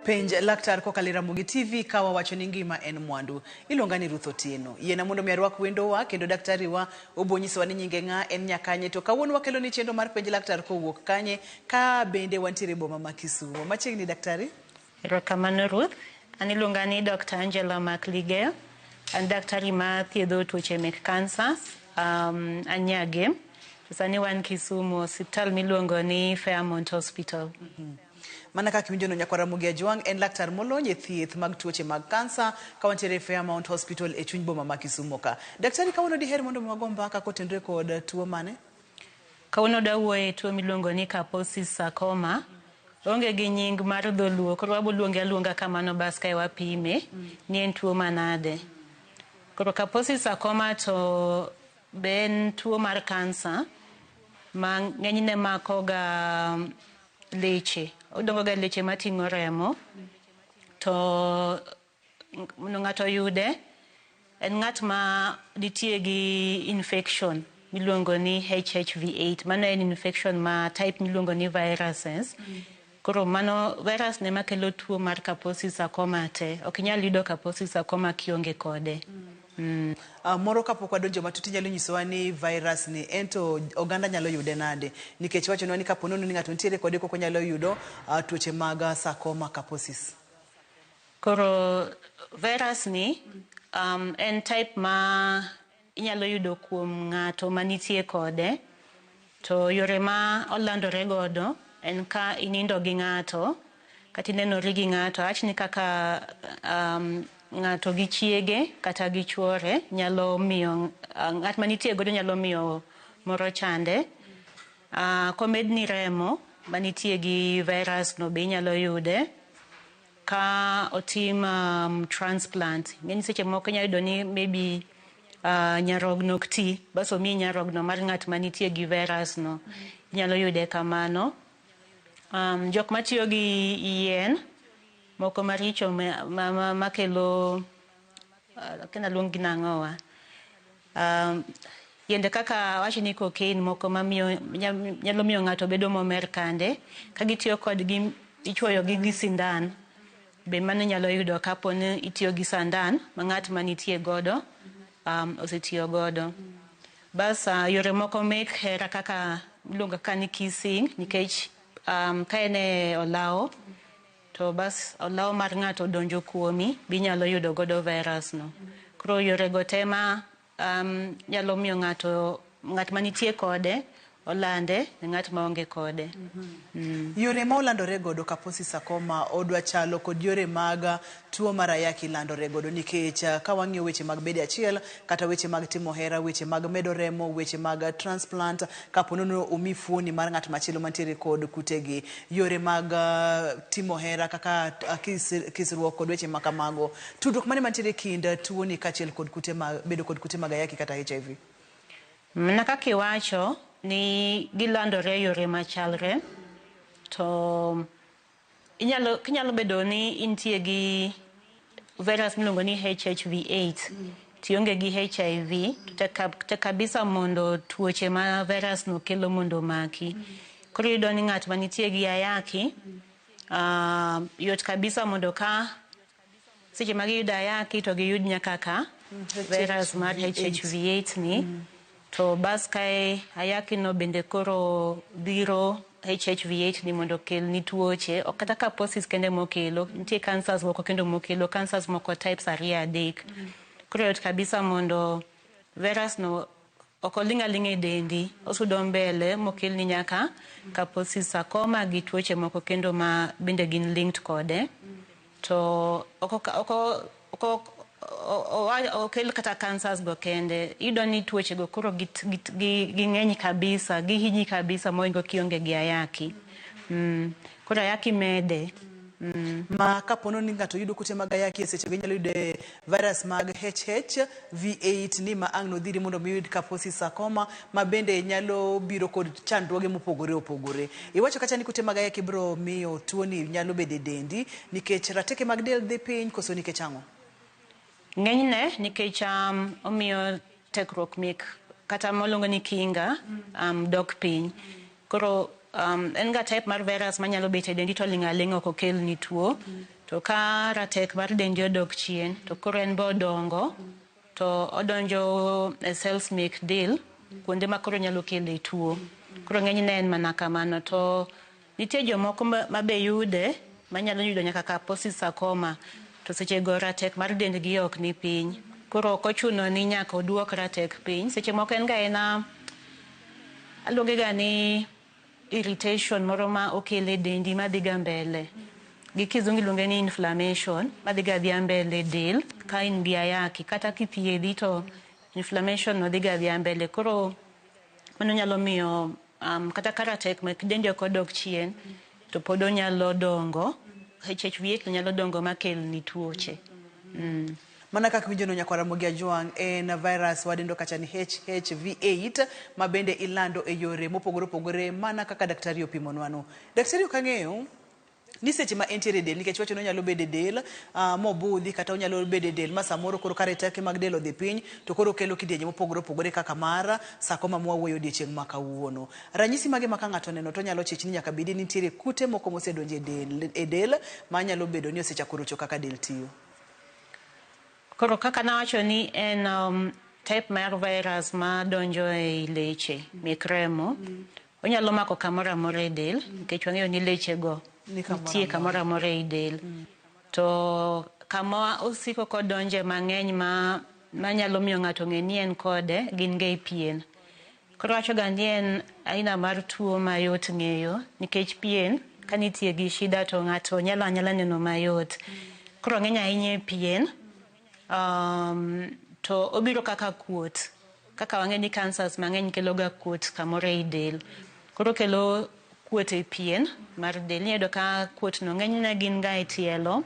Penj laktar kokalo e Ramogi TV ka wawacho ni ngima en mwandu. Iluonga ni Ruth Otieno. Yiena mondo mi arwak wendowa kendo daktari wa obo nyisowa ni nyinge ng'a, en nyakanye to kawuono wakelo ni chenro mar penj laktar kowuok kanye ka bende wantiere e boma ma Kisumo. Machiegni daktari. Erokamano Ruth. An iluonga ni Dr. Angela Macligeo. An daktari ma thiedho tuoche mek kansa. An Nyagem. To sani wan Kisumu, osiptal miluongo ni Fairmont Hospital. Mana kaka iwinjono nyakwar Ramogi Ajwang' en laktar molony e thieth mag tuoche mag kansa ka wantiere e Fairmount Hospital e chuny boma ma Kisumo ka. Daktari kawuono diher mondo mi wago mbaka kotenore kod tuo mane? Kawuono dwa wuoyo e tuo miluongo ni Kaposi's sarcoma. Oonge gi nying mar dholuo koro wabo luonge aluonga kamano bas kae wapime ni en tuo manade. Koro Kaposi's sarcoma to be en tuo mar kansa ma ng'enyne mako ga leche. Odongo ga leche mating'o remo to mondo ng'ato oyude en ng'at ma nitie gi infection miluongo ni HHV8. Mano en infection ma type miluongo ni viruses. Koro mano virus ne makelo tuo mar Kaposi sarcoma te. Ok inyal yudo Kaposi sarcoma kionge kode. Moro kapok wadonjo matut inyalo nyisowa ni virus ni ento oganda nyalo yude nade? Nikech iwachonwa ni kapo nono ni ng'ato nitiere kode kok onyalo yudo tuoche mag sarcoma Kaposi's. Koro virus ni en type ma inyalo yudo kuom ng'ato manitie kode. To yore ma olandore godo en ka inindo gi ng'ato kata inenori gi ng'ato. Awach ni kaka ng'ato gi chiege kata gi chuore nyalo miyo ng'at manitie godo nyalo miyo moro chande. Komedni remo manitie gi virus no be inyalo yude. Ka otim transplant, ng'eny seche moko inyalo yudo ni maybe nyarogno ok ti, bas omiyi nyarogno mar ng'at manitie gi virus no. Inyalo yude kamano. Jok matiyo gi yien moko maricho makelo akia naluong gi nang'owa. Yiende kaka awach ni cocaine moko mamiyo nyalo miyo ng'ato bedo momer kande. Ka gitiyo kodgi ichuoyo gi gi sindan be mano inyalo yudo kapo ni itiyo gi sandan ma ng'at manitie godo osetiyo godo. Bas yore moko mek hera kaka iluongo ka ni kissing nikech ka en e olawo to bas olawo mar ng'ato odonjo kuomi be inyalo yudo godo virus no. Koro yore go te ma nyalo miyo ng'ato ng'at manitie kode olande ne ng'at maonge kode. Yore ma olandore godo Kaposi sarcoma odwa chalo kod yore mag tuo mar ayaki landore godo nikech ka wang'iyo weche mag bedo achiel kata weche mag timo hera, weche mag medo remo, weche mag transplant kapo nono omi fuoni mar ng'at machielo mantiere kod kutegi, yore mag timo hera kaka kisruok kod weche makamago. Tudruok mane mantiere kind tuoni kaachiel kod kute mag bedo kod kute mag ayaki kata HIV? Mana kaka iwacho ni gilandore e yore machalre to inyalo kinyalo bedo ni intie gi virus miluongo ni HHV8 tionge gi HIV to tek kabisa mondo tuoche ma virus no kelo mondo omaki. Koro iyudo ni ng'at manitie gi ayaki yot kabisa mondo ka seche ma giyudo ayaki to giyud nyaka ka virus mar HHV8 ni to bas kae ayaki no bende koro biro HHV8 ni mondo okel ni tuoche. Ok kata Kaposi's kende mokelo, nitie cancers moko kendo mokelo, cancers moko types ariyo adek. Koro yot kabisa mondo virus no ok oling' aling'a e dendi, osudo mbele mokelni nyaka Kaposi's sarcoma gi tuoche moko kendo ma bende gin linked kode. To ok okel kata cancers go kende. Iyudo ni tuoche go koro ging'eny kabisa, gihinyi kabisa mohingo kionge gi ayaki. Koro ayaki mede. Ma kapo ni ng'ato yudo kute mag ayaki e seche go inyalo yude virus mag HHV8 ni ma ang' nodhiri mondo mi oyud Kaposi sarcoma ma bende nyalo biro kod chandruoge mopogore opogore. Iwacho kacha ni kute mag ayaki biro miyo tuoni nyalo bedo e dendi nikech rateke mag del dhi piny koso nikech ang'o? Ng'enyne nikech omiyo tekruok mek kata mwaluongo ni kinga dok piny. Koro en ga type mar virus manyalo bet e dendi to oling' aling'a ok okel ni tuo. To ka ratek mar dendi odok chien, to koro en be odongo, to odonjo e cells mek del, kuonde ma koro nyalo kele tuo. Koro ng'enyne en mana kamano. To nitie jomoko ma be yude, manyalo yudo nyaka Kaposi sarcoma, to seche go ratek mar dendgi ok ni piny. Koro ok ochuno ni nyaka oduok ratek piny. Seche moko en ga ena, aluonge ga ni irritation moro ma okele dendi madhi ga mbele. Gi kizungu iluonge ni inflammation, madhi ga adhiya mbele e del ka in gi ayaki. Kata kithiedhi to inflammation no dhi ga adhiya mbele. Koro mano nyalo miyo kata ka ratek mek dendi ok odok chien, to pod onyalo dongo, HHV8 nyalo dongo makelni tuoche. Mana kaka winjono nyakwar Ramogi Ajwang' en virus wadendo kacha ni HHV8 ma bende ilando e yore mopogore opogore mana kaka daktari opimonwa no. Daktari ok ang'eyo ni seche ma entiere e del nikech wacho ni onyalo bedo e del mobudhi kata onyalo bedo e del ma samoro koro ka rateke mag del odhi piny to koro okelo kidienje mopogore opogore kaka mar sarcoma mwawuoyo odiochieng' ma kawuono. Ranyisi mage ma ka ng'ato oneno to onyalo chich ni nyaka bedi ni nitiere kute moko mosedonjo e del manyalo bedo ni osechako rocho kaka del tiyo. Koro kaka nawacho ni en type mar virus ma donjo ei leche mek remo, onyalo mako kamoro amora e del, nikech wang'eyo ni leche go nitie kamoro amora ei del. To kama osiko kodonje mang'eny ma manyalo miyo ng'ato ng'e ni en kode gin ga e pien. Koro wacho ga ni en aina mar tuo mayot ng'eyo nikech pien ka nitie gi shida to ng'ato nyalo anyala neno mayot. Koro ng'eny ahinya e pien, to obiro kaka kuot. Kaka wang'eyo ni cancers mang'eny kelo ga kuot kamoro ei del. Koro kelo kuot e pien mar del. Iyudo ka kuot no ng'enyne gin ga e tielo,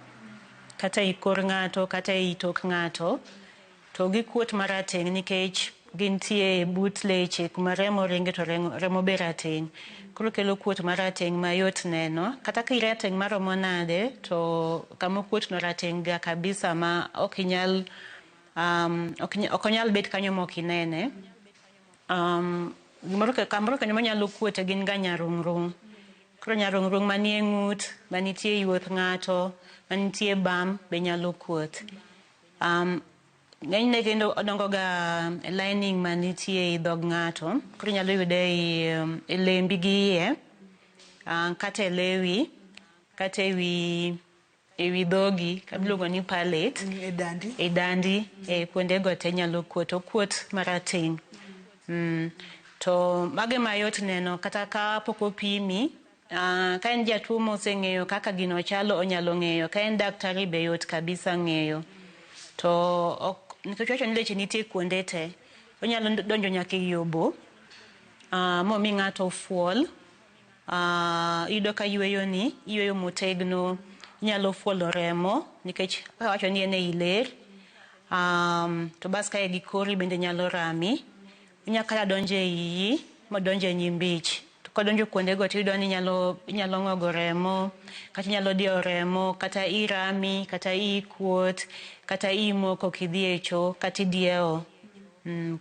kata e kor ng'ato, kata ei tok ng'ato. To gikuot marateng' nikech gintie but leche kuma remo ringe to remo be rateng'. Koro kelo kuot marateng' mayot neno. Kata ka irateng' maromo nade, to kama okuot no rateng' ga kabisa ma ok inyal ok onyal bet kanyo ma ok inene. Gimoro kamoro kendo manyalo kuote gin ga nyarung'rung'. Koro nyarung'rung' manie ng'ut, manitie e yuoth ng'ato, manitie bam be nyalo kuot. Ng'enyne kendo odongo ga e lining manitie e dhog ng'ato. Koro inyalo yude e lembi gi iye, kata e lewi, kata e wi dhogi kamiluongo ni palate. E dandi. E dandi, e kuondego te nyalo kuot. Okuot marateng'. To mago ema yot neno kata ka pok opimi, ka en jatuo moseng'eyo kaka gino chalo onyalo ng'eyo. Ka en daktari be yot kabisa ng'eyo. To ok, nikech wacho ni leche nitie kuonde te, onyalo donjo nyaka ei obo, momi ng'ato fuol. Iyudo ka yweyo ni, iyweyo motegno, inyalo fuolo remo nikech kaka awacho ni en ei ler. To bas kae gi kori bende nyalo rami. Onya kata donjo e iyi, modonjo e nyimbich. To kodonjo kuondego tiyudo ni inyalo ng'ogo remo, kata inyalo diyo remo, kata iyi rami, kata iyi kuot, kata iyi moko kidhi e cho, kata idiewo.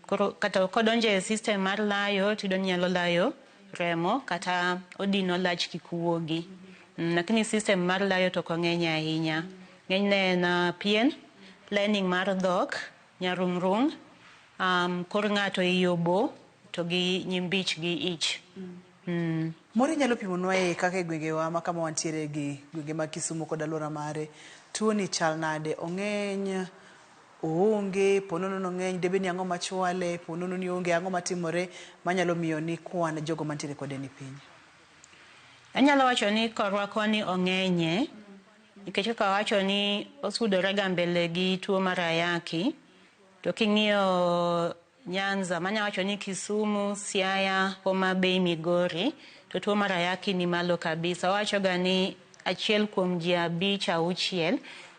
Koro kata kodonjo e system mar layo, tiyudo ni inyalo layo remo, kata odino lach kik wuogi. Lakini system mar layo to ok ong'eny ahinya. Ng'enyne en pien, lining mar dhok, nyarung'rung', kor ng'ato ei obo, to gi nyimbich gi ich. Moro inyalo pimonwa e kaka e gwengewa ma kama wantiere gi gwenge mag Kisumu kod alwora mare, tuo ni chal nade? Ong'eny, oonge, po nono ni ong'eny, debed ni ang'o machwale, po nono ni oonge, ang'o matimore manyalo miyo ni kwan jogo mantiere kode ni piny? Anyalo wacho ni korwa koni ong'enye, nikech kaka awacho ni osudore ga mbele gi tuo mar ayaki. To king'iyo Nyanza, manya wacho ni Kisumu, Siaya, Homa Bay, Migori, to tuo mar ayaki ni malo kabisa. Wawacho ga ni achiel kuom ji 5 6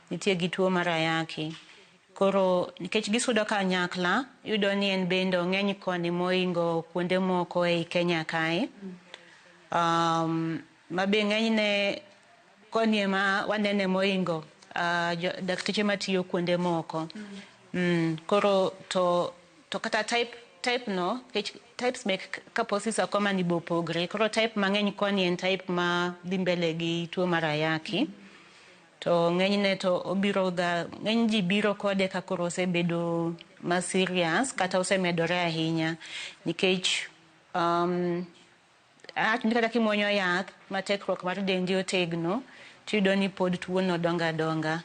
nitie gi tuo mar ayaki. Koro nikech gisudo kanyakla, iyudo ni en bende ong'eny koni mohingo kuonde moko ei Kenya kae. Ma be ng'enyne koni ema wanene mohingo dakteche matiyo kuonde moko. Koro to kata type no, nikech types mek Kaposi sarcoma ni be opogre. Koro type mang'eny koni en type ma dhi mbele gi tuo mar ayaki. To ng'enyne to obiro ga, ng'eny ji biro kode ka koro osebedo ma serious kata osemedore ahinya nikech awach ni kata kimuonyo yath ma tekruok mar dendi otegno, tiyudo ni pod tuo no dongo adonga.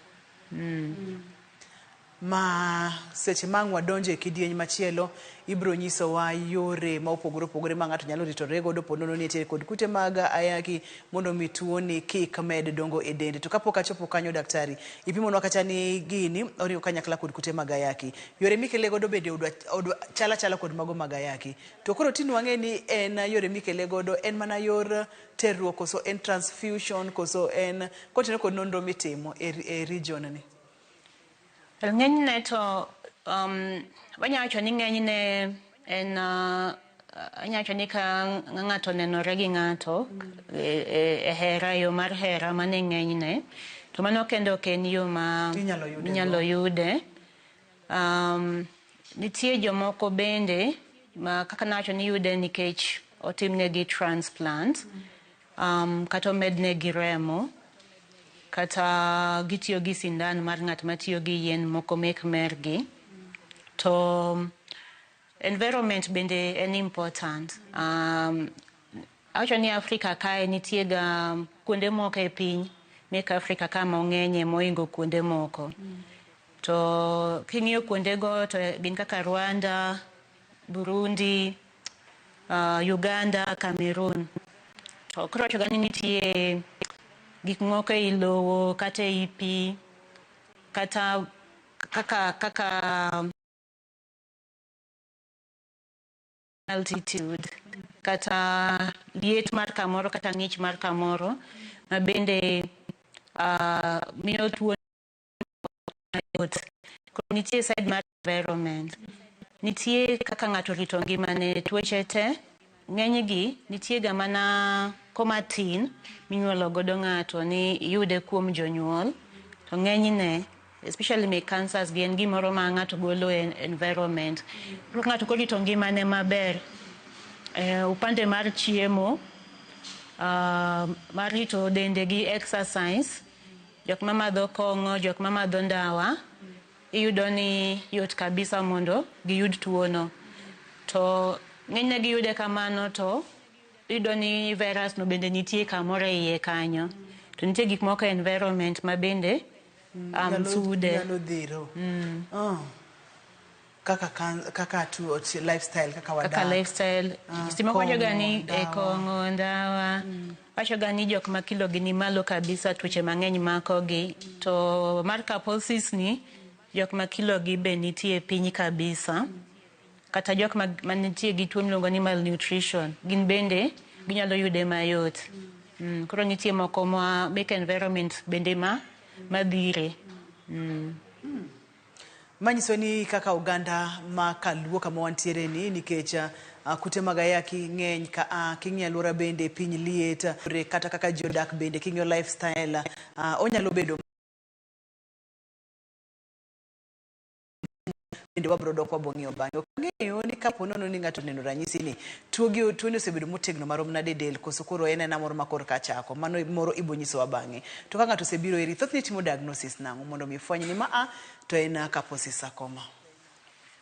Ma seche ma ang' wadonjo e kidieny machielo, ibiro nyisowa yore ma opogore opogore ma ng'ato nyalo ritore godo po nono ni entie kod kute mag ayaki mondo mi tuoni kik med dongo e dende. To kapok achopo kanyo daktari, ipimonwa kacha ni gini oriwo kanyakla kod kute mag ayaki. Yore mikele godo bende odwa chal achala kod mago mag ayaki. To koro tinde wang'e ni en yore mikele godo en mana yor terruok koso en transfusion koso en kotenore kod nonro mitimo e region ni. Ng'enyne to wanya wacho ni ng'enyne en anya wacho ni ka ng'ato onenore gi ng'ato e hera, yo mar hera mano e ng'enyne. To mano kende ok en yo ma Inyalo yude. Nitie jomoko bende ma kaka nawacho ni yude nikech otimnegi transplant, kata omednegi remo, kata gitiyo gi sindan mar ng'at matiyo gi yien moko mek mergi. To environment bende en important. Awacho ni Afrika kae nitie ga kuonde moko e piny mek Afrika ka mong'enye mohingo kuonde moko. To king'iyo kuonde go to gin kaka Rwanda, Burundi, Uganda, Cameroon. To koro wacho ga ni nitie gik moko ei lowo kata ei pi kata kaka altitude kata liet mar kamoro kata ng'ich mar kamoro ma bende miyo tuo mayot. Koro nitie side mar environment. Nitie kaka ng'ato rito ngimane, tuoche te ng'eny gi nitie ga mana koma tin minyuolo godo ng'ato ni iyude kuom jonyuol to ng'enyne especially mek cancers gi en gimoro ma ng'ato golo e environment. Koro ng'ato korito ngimane maber upande mar chiemo, mar rito dende gi exercise, jok mamadho kong'o, jok mamadho ndawa, iyudo ni yot kabisa mondo giyud tuo no. To ng'enyne giyude kamano to iyudo ni virus no bende nitie kamoro e iye kanyo. To nitie gik moko e environment ma bende sude. Nyalo dhiro. Kaka kaka tuo lifestyle kaka wadak. Kaka lifestyle. Seche moko wacho ga ni kong'o, ndawa. Wacho ga ni jok ma kilo gi ni malo kabisa tuoche mang'eny mako gi. To mar Kaposi's ni jok ma kilo gi be nitie piny kabisa. Kata jok ma nitie gi tuo miluongo ni malnutrition, gin bende ginyalo yude mayot. Koro nitie moko ma mek environment bende ma madhire. Manyiso ni kaka oganda ma kaluo kama wantiere ni nikech kute mag ayaki ng'eny ka king'iyo alwora bende piny liet kata kaka ji odak bende king'iyo lifestyle onyalo bedo bende wabiro dok wabo ng'iyo bang'e. Ok ang'eyo ni kapo nono ni ng'ato oneno ranyisi ni tuoni osebedo motegno marom nade e del koso koro en ena moro ma korka chako. Mano moro ibo nyisowa bang'e. To ka ng'ato osebiro iri, thothne itimo diagnosis nang'o mondo mi fweny ni ma a to en Kaposi's sarcoma.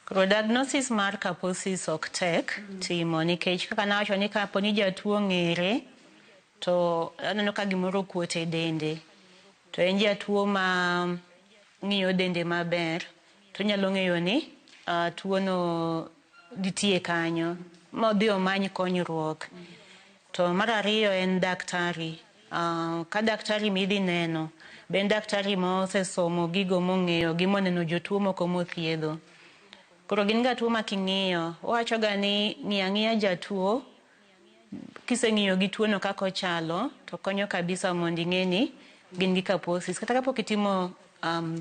Koro diagnosis mar Kaposi's ok tek timo nikech kaka nawacho ni kapo ni jatuo ong'ere to aneno ka gimoro okuot e dende to en jatuo ma ng'iyo dende maber to onyalo ng'eyo ni tuo no nitie kanyo ma odhi omany konyruok. To mar ariyo en daktari. Ka daktari midhi neno be en daktari mosesomo gigo mong'eyo gi moneno jotuo moko mothiedho. Koro gin ga tuo ma king'iyo, owacho ga ni ng'i ang'iya jatuo, kiseng'iyo gi tuo no kaka ochalo to konyo kabisa mondo ing'e ni gin gi Kaposi's. Kata kapok itimo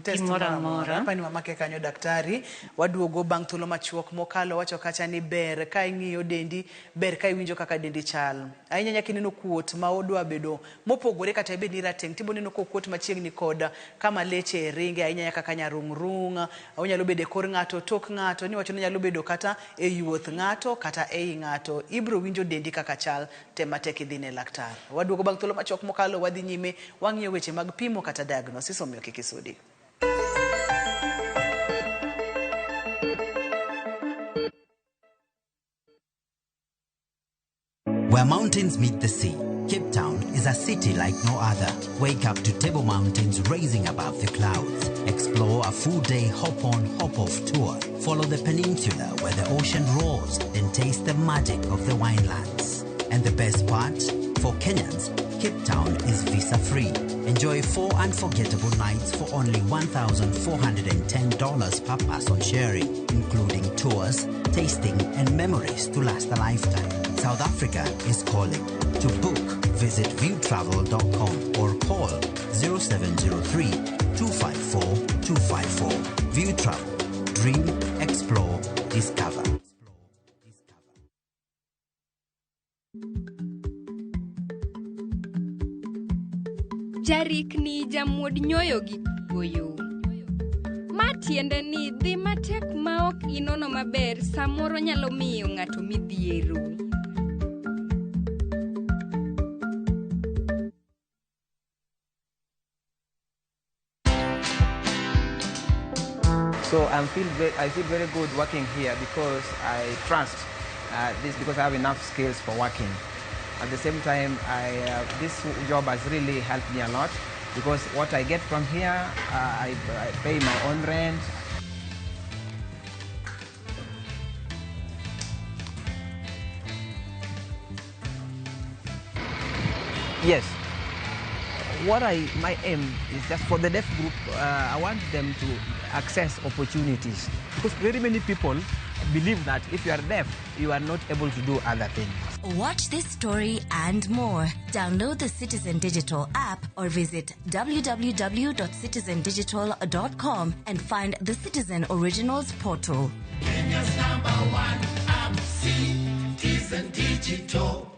Test pim moro moro amora. amora. Apani wamake kanyo daktari, waduogo bang' thuolo machuok mokalo wacho kacha ni ber ka ing'iyo dendi, ber ka iwinjo kaka dendi chal. Ahinya ahinya kineno kuot ma odwa bedo mopogore kata ibed ni rateng' tibo neno kokuot machiegni kod kama leche ringe ahinya ahinya kaka nyarung'rung', onyalo bedo e kor ng'ato, tok ng'ato, niwacho ni onyalo bedo kata e yuoth ng'ato kata ei ng'ato. Ibro winjo dendi kaka chal, tem matek idhi ne laktar. Waduogo bang' thuolo machuok mokalo wadhi nyime wang'iyo weche mag pimo kata diagnosis omiyo kik isudi. Where mountains meet the sea, Cape Town is a city like no other. Wake up to Table Mountains rising above the clouds. Explore a full-day hop-on, hop-off tour. Follow the peninsula where the ocean roars and taste the magic of the winelands. And the best part? For Kenyans, Cape Town is visa-free. Enjoy 4 unforgettable nights for only $1,410 per person sharing, including tours, tasting, and memories to last a lifetime. South Africa is calling. To book, visit viewtravel.com or call 0703 254 254. View Travel. Dream, explore, discover. Jarikni jamuod nyoyo gi goyo. Ma tiende ni dhi matek ma ok inono maber samoro nyalo miyo ng'ato midhiero. So I feel very good working here because I trust this, because I have enough skills for working. At the same time, this job has really helped me a lot because what I get from here, I pay my own rent. Yes. My aim is just for the deaf group, I want them to access opportunities because very many people believe that if you are deaf, you are not able to do other things. Watch this story and more. Download the Citizen Digital app or visit www.citizendigital.com and find the Citizen Originals portal. Kenya's #1 app, Citizen Digital.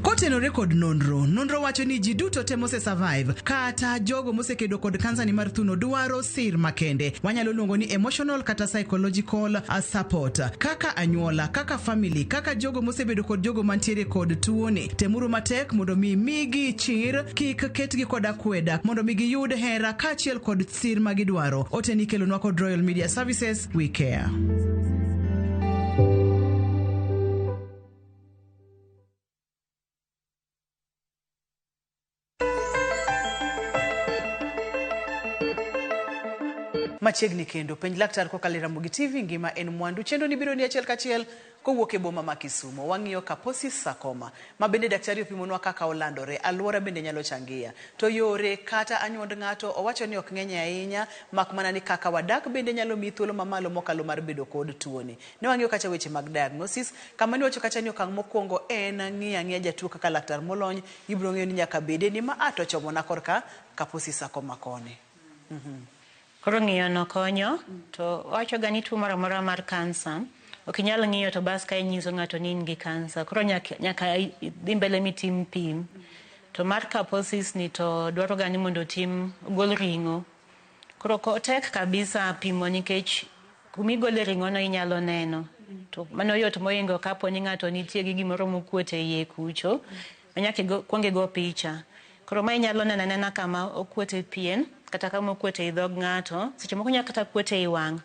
Kotenore kod nonro, nonro wacho ni ji duto te mose survive kata jogo mosekedo kod kansa ni mar thuno dwaro sir makende. Wanyalo luongo ni emotional kata psychological support. Kaka anyuola, kaka family, kaka jogo mosebedo kod jogo mantiere kod tuoni. Temuru matek mondo mi migi chir, kik ketgi kod akweda, mondo mi giyud hera kaachiel kod sir magidwaro. Ote ni kelonwa kod Royal Media Services, we care. Machiegni kendo penj laktar kokalo e Ramogi TV, ngima en mwandu. Chenro ni biro ni achiel kachiel kowuok e boma ma Kisumu. Wang'iyo Kaposi sarcoma, ma bende daktari opimonwa kaka olandore, alwora bende nyalo changia. To yore kata anyuond ng'ato owacho ni ok ng'eny ahinya, mak mana ni kaka wadak bende nyalo miyi thuolo mamalo mokalo mar bedo kod tuoni. Ne wang'iyo kacha weche mag diagnosis, kama niwacho kacha ni okang' mokwongo en ng'iyo ang'iya jatuo kaka laktar molony, ibiro ng'eyo ni nyaka bede ni ma a to chomona korka Kaposi sarcoma koni. Koro ng'iyo no konyo, to wacho ga ni tuo moro amora mar kansa, ok inyal ng'iyo to bas ka inyiso ng'ato ni in gi kansa. Koro nyaka idhi mbele mitim pim. To mar Kaposis ni to dwaro ga ni mondo otim gol ring'o. Koro tek kabisa pimo nikech kumigole ring'o no inyalo neno. To mano yot mohingo kapo ni ng'ato nitie gi gimoro mokuot e iye kucho, ma nyaka kuong igo picha. Koro ma inyalo neno anena kama okuot e pien, kata kama okuot ei dhog ng'ato, seche moko nyaka kata kuot ei wang'.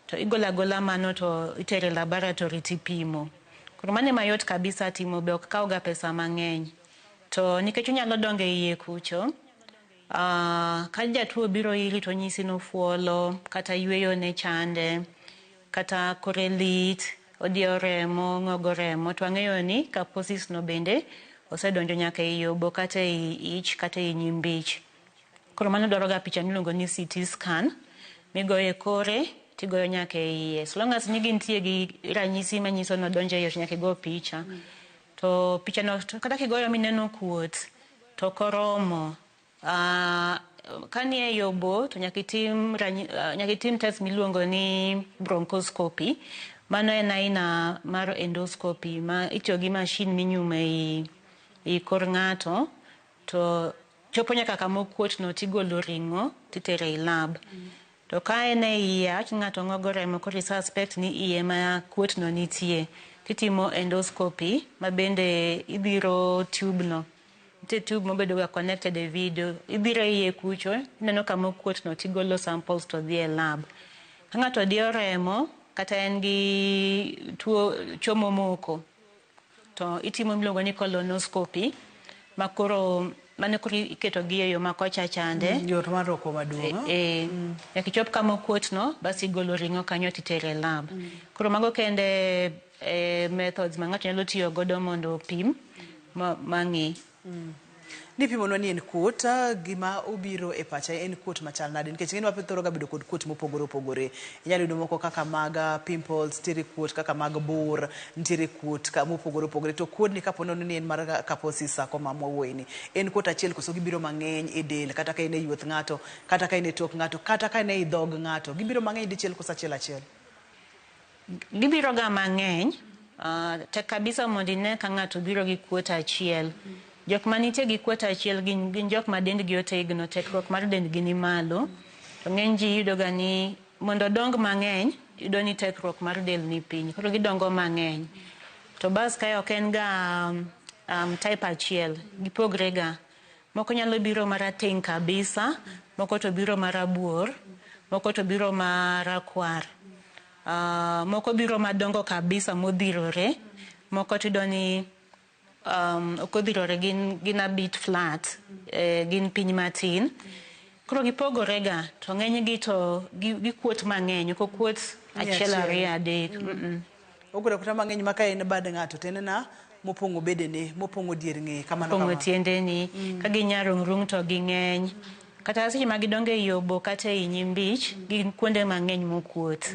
To igolo agola mano to itere laboratory tipimo. Koro mano ema yot kabisa timo be ok kaw ga pesa mang'eny. To nikech onyalo dongo e iye kucho, ka jatuo obiro iri to onyisi ni ofuolo, kata yweyo ne chande, kata kore lit, odiewo remo, ong'ogo remo, to wang'eyo ni Kaposis no bende osedonjo nyaka ei obo kata ei ich kata ei nyimbich. Koro mano dwaro ga picha miluongo ni CT scan, migoyo e kore tigoyo nyaka e iye. So long as ni gintie gi ranyisi manyiso ni odonjo e iye to nyaka igo picha. To pichano to kata kigoyo mineno kuot to ok oromo. Ka nie ei obo to nyaka itim nyaka itim test miluongo ni bronchoscopy. Mano en aina mar endoscopy ma itiyo gi machine minyumo ei kor ng'ato to chopo nyaka kama okuot no tigolo ring'o titero ei lab. To ka en e iye, awach ni ng'ato ng'ogo remo koro i suspect ni iye ma kuot no nitie. Titimo endoscopy ma bende ibiro tube no. Nitie tube mobedo ga connected e video. Ibiro e iye kucho, ineno kama okuot no tigolo samples to dhi e lab. Ka ng'ato diyo remo kata en gi tuo tuo momoko, to itimo miluongo ni colonoscopy ma koro mano koro iketo gi e yo ma kocha chande. Yor mar oko maduong'. E, nyaka ichop kama okuot no bas igolo ring'o kanyo titere e lab. Koro mago kende e methods ma ng'ato nyalo tiyo godo mondo opim ma ng'i. Nipimonwa ni en kuot, gima obiro e pacha en kuot machal nade? Nikech ng'eny wa thoro ga bedo kod kuot mopogore opogore. Inyalo yudo moko kaka mag pimples, nitiere kuot kaka mag bur, nitiere kuot ka mopogore opogore. To kuodni kapo nono ni en mar Kaposi sarcoma mwawuoye ni, en kuot achiel koso gibiro mang'eny e del kata ka en e yuoth ng'ato, kata ka en e tok ng'ato, kata ka en ei dhog ng'ato. Gibiro mang'eny dichiel koso achiel achiel? Gibiro ga mang'eny. Tek kabisa mondo ine ka ng'ato biro gi kuot achiel. Jok manitie gi kuot achiel gin jok ma dendgi otegno, tekruok mar dendgi ni malo. To ng'eny ji iyudo ga ni mondo odong mang'eny, iyudo ni tekruok mar del ni piny. Koro gidongo mang'eny. To bas kae ok en ga type achiel, gipogre ga. Moko nyalo biro marateng' kabisa, moko to biro marabuor, moko to biro marakwar. Moko biro madongo kabisa modhirore, moko tiyudo ni ok odhirore gin a bit flat, gin piny matin. Koro gipogore ga, to ng'eny gi to gikuot mang'eny, ok okuot achiel ariyo adek. Okuot akuota mang'eny ma ka en bad ng'ato to en na mopong'o bedene, mopong'o dier ng'eye, kamano Mopong'o kamano. tiendeni, ka ginyarung'rung' to ging'eny. Kata seche ma gidongo ei obo kata ei nyimbich, gin kuonde mang'eny mokuot.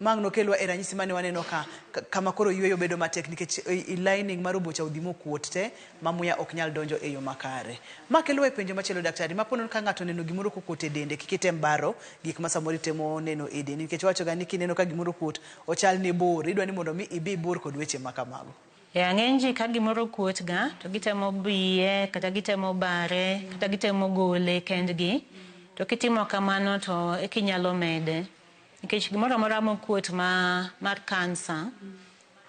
Mang' nokelwa e ranyisi mane waneno ka kama koro yueyo bedo matek nikech i lining mar obo cha odhi mokuot te ma muya ok nyal donjo e yo makare. Ma kelowa e penjo machielo daktari, ma pono ka ng'ato oneno gimoro kokuot e dende kik item baro gik ma samoro itemo neno e dendi nikech wacho ga ni kineno ka gimoro okuot ochal ni bur, idwa ni mondo mi ibi bur kod weche ma kamago. E ng'eny ji ka gimoro okuot ga to gitemo biye kata gitemo bare kata gitemo gole kendgi. To kitimo kamano to eka inyalo mede. Nikech gimoro amora mokuot mar kansa,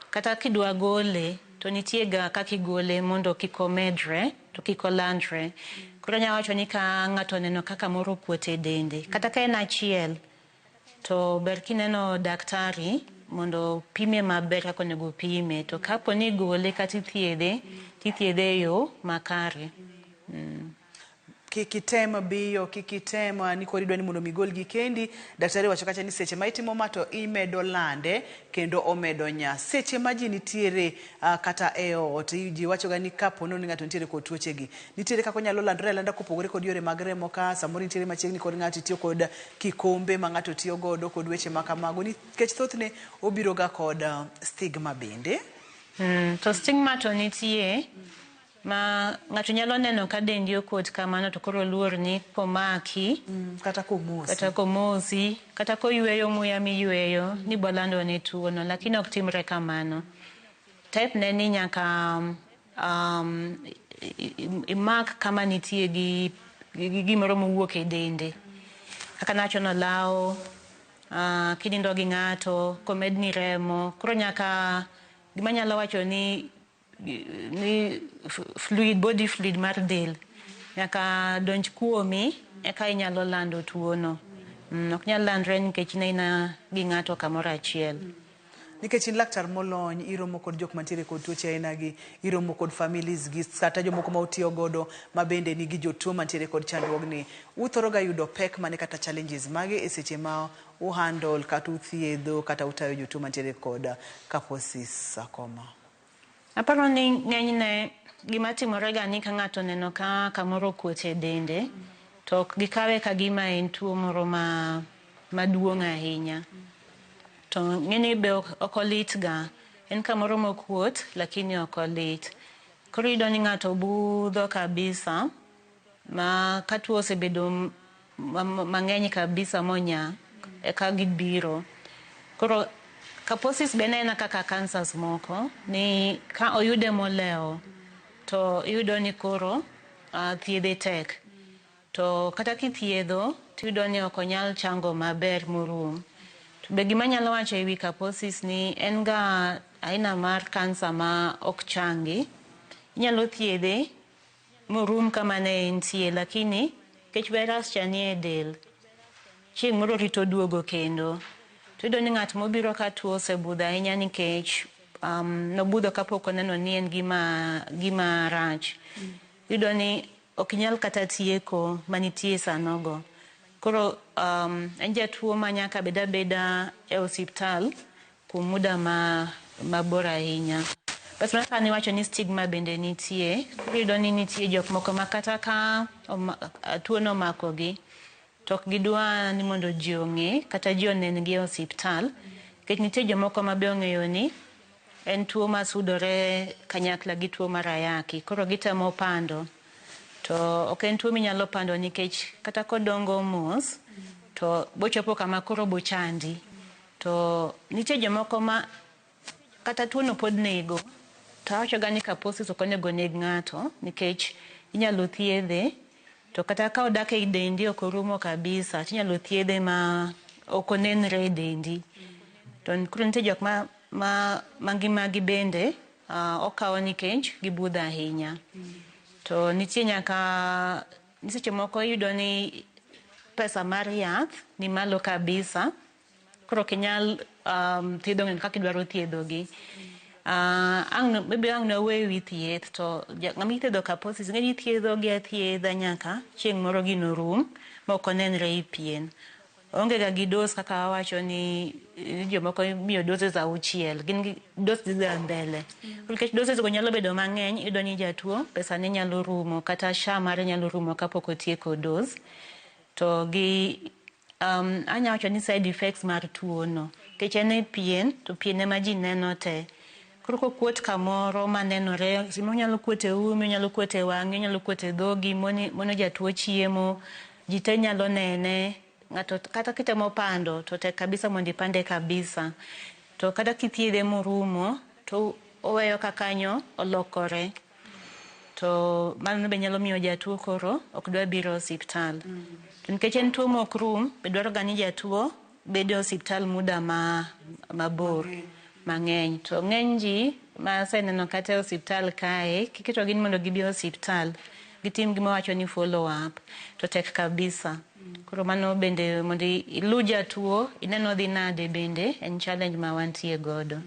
kata kidwa gole to nitie ga kaka igole mondo kik omedre to kik olandre. Koro anyalo wacho ni ka ng'ato oneno ka kamoro okuot e dende, kata ka en achiel, to ber kineno daktari mondo pime maber kaka onego pime. To kapo ni igole kata ithiedhe, tithiedhe e yo makare. Kik item biyo, kik item ni koro idwa ni mondo mi igol gi kendi. Daktari wacho kacha ni seche ma itimo ma to imedo lande kendo omedo nya. Seche ma ji nitiere kata e ot, ji wacho ga ni kapo ni ng'ato nitiere kod tuoche gi, nitiere kaka onyalo landore alanda kopogore kod yore mag remo ka samoro intiere machiegni kod ng'ato itiyo kod kikombe ma ng'ato tiyo godo kod weche ma kamago nikech thothne obiro ga kod stigma bende. To stigma to nitie ma ng'ato nyalo neno ka dendi okuot kamano to koro oluor ni komaki kata komosi kata komosi kata koyweyo muya miyweyo ni bolando ne tuo no lakini ok timre kamano. Type ne ni nyaka imak kama nitie gi gimoro mowuok e dende. Kaka nawacho ni olawo, kinindo gi ng'ato, komedni remo. Koro nyaka gima anyalo wacho ni fluid, body fluid mar del nyaka donj kuomi eka inyalo lando tuo no. Ok nyal landre nikech in aina gi ng'ato kamoro achiel. Nikech in laktar molony, iromo kod jok mantiere kod tuoche aina gi, iromo kod families gi, kata jomoko ma utiyo godo ma bende nigi jotuo mantiere kod chandruogni. Uthoro ga yudo pek mane kata challenges mage e seche ma uhandle kata uthiedho kata utayo jotuo mantiere kod Kaposi sarcoma? Aparo ni ng'enyne gima timore ga ni ka ng'ato oneno ka kamoro okuot e dende, to ok gikawe ka gima en tuo moro ma maduong' ahinya. To ng'enyne be ok olit ga. En kamoro mokuot lakini ok olit. Koro iyudo ni ng'ato budho kabisa ma ka tuo osebedo mang'eny kabisa monya eka gibiro. Koro Kaposis be en aena kaka cancers moko ni ka oyude molewo to iyudo ni koro thiedhe tek. To kata kithiedho tiyudo ni ok onyal chango maber morum. To be gima anyalo wacho ewi Kaposis ni en ga aina mar kansa ma ok changi. Inyalo thiedhe morum kama ne entie lakini nikech virus cha nie del, chieng' moro rito duogo kendo. To iyudo ni ng'at mobiro ka tuo osebudho ahinya nikech nobudho kapok oneno ni en gima rach. Iyudo ni ok inyal kata tieko manitie sanogo. Koro en jatuo ma nyaka bed abeda e osiptal kuom muda mabor ahinya. Bas mana kaka niwacho ni stigma bende nitie, iyudo ni nitie jok moko ma kata ka tuo no omakogi to ok gidwa ni mondo ji ong'e kata ji onen gi e osiptal. Nikech nitie jomoko ma be ong'eyo ni en tuo masudore kanyakla gi tuo mar ayaki. Koro gitemo pando. To ok en tuo minyalo pando nikech kata kodongo mos to bochopo kama koro bochandi. To nitie jomoko ma kata tuo no pod nego. To awacho ga ni Kaposis ok onego neg ng'ato nikech inyalo thiedhe to kata ka odak e dendi ok orumo kabisa tinyalo thiedhe ma ok onenre e dendi. To koro nitie jok ma ngimagi bende okawo nikech gibudho ahinya. To nitie nyaka seche moko iyudo ni pesa mar yath ni malo kabisa. Koro ok inyal thiedho ng'ato kaka idwaro thiedhogi. Maybe ang' nawuo ewi thieth to ng'ama ithiedho Kaposis ing'e ni ithiedhogi athiedha nyaka chieng' moro gino rum ma ok onenre e pien. Oonge ga gi dose kaka wawacho ni jomoko imiyo doses 6, gin gi dose dhi ga mbele. Nikech doses go nyalo bedo mang'eny, iyudo ni jatuo pesa ne nyalo rumo kata SHA mare nyalo rumo kapok otieko dose. To gi anya wacho ni side effects mar tuo no. Nikech en e pien, to pien ema ji neno te. Koro kokuot kamoro manenore, onyalo kuot e umi, onyalo kuot e wang'i, onyalo kuot e dhogi, mono jatuo chiemo, ji te nyalo nene. Ng'ato kata kitemo pando to tek kabisa mondo ipande kabisa. To kata kithiedhe morumo to oweyo ka kanyo olokore. To mano be nyalo miyo jatuo koro ok dwa biro e osiptal. To nikech en tuo mok rum, be dwaro ga ni jatuo bedo e osiptal muda mabor mang'eny. To ng'eny ji ma aseneno kata e osiptal kae, kiketogi ni mondo gibi e osiptal, gitim gima wacho ni follow up, to tek kabisa. Koro mano bende mondo ilu jatuo, ineno odhi nade bende en challenge ma wantie godo.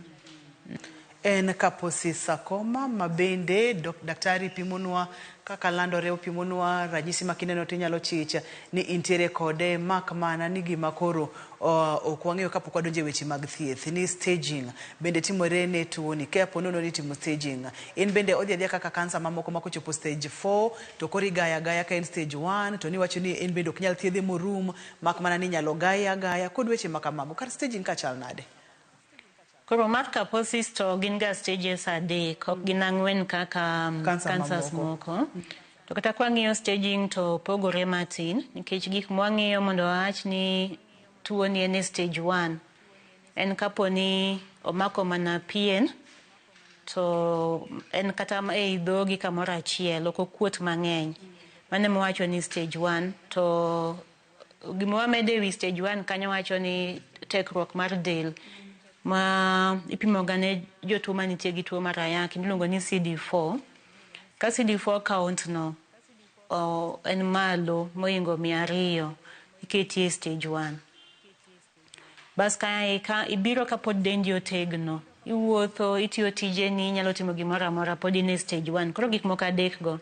En Kaposi sarcoma ma bende daktari pimonwa kaka landore, opimonwa ranyisi ma kineno tinyalo chich ni intiere kode, mak mana ni gima koro ok wang'eyo kapok wadonjo e weche mag thieth ni staging bende timore ne tuoni. Ka po nono ni itimo staging, in bende odhi adhiya kaka kansa mamoko ma kochopo stage 4 to koro igaya agaya, ka en stage 1 to niwacho ni en bende ok nyal thiedhe morum, mak mana ni inyalo gaye agaya kod weche ma kamago. Kar staging ka chal nade? Koro mar Kaposis to gin ga stages 3, ok gin 4 kaka cancers moko. To kata kwang'iyo staging to pogore matin, nikech gik mwang'iyo mondo wawach ni tuo ni en e stage 1. En kapo ni omako mana pien, to en kata ei dhogi kamoro achiel, ok okuot mang'eny. Mano ema wawacho ni stage 1. To gima wamedo ewi stage 1 kanyo wacho ni tekruok mar del ma ipimo ga ne jotuo manitie gi tuo mar ayaki miluongo ni CD4. Ka CD4 count no en malo mohingo 200, iketi e stage 1. Bas kae ka ibiro kapod dendi otegno, iwuotho, itiyo tijeni, inyalo timo gimoro amora, pod in e stage 1. Koro gik moko 3 go.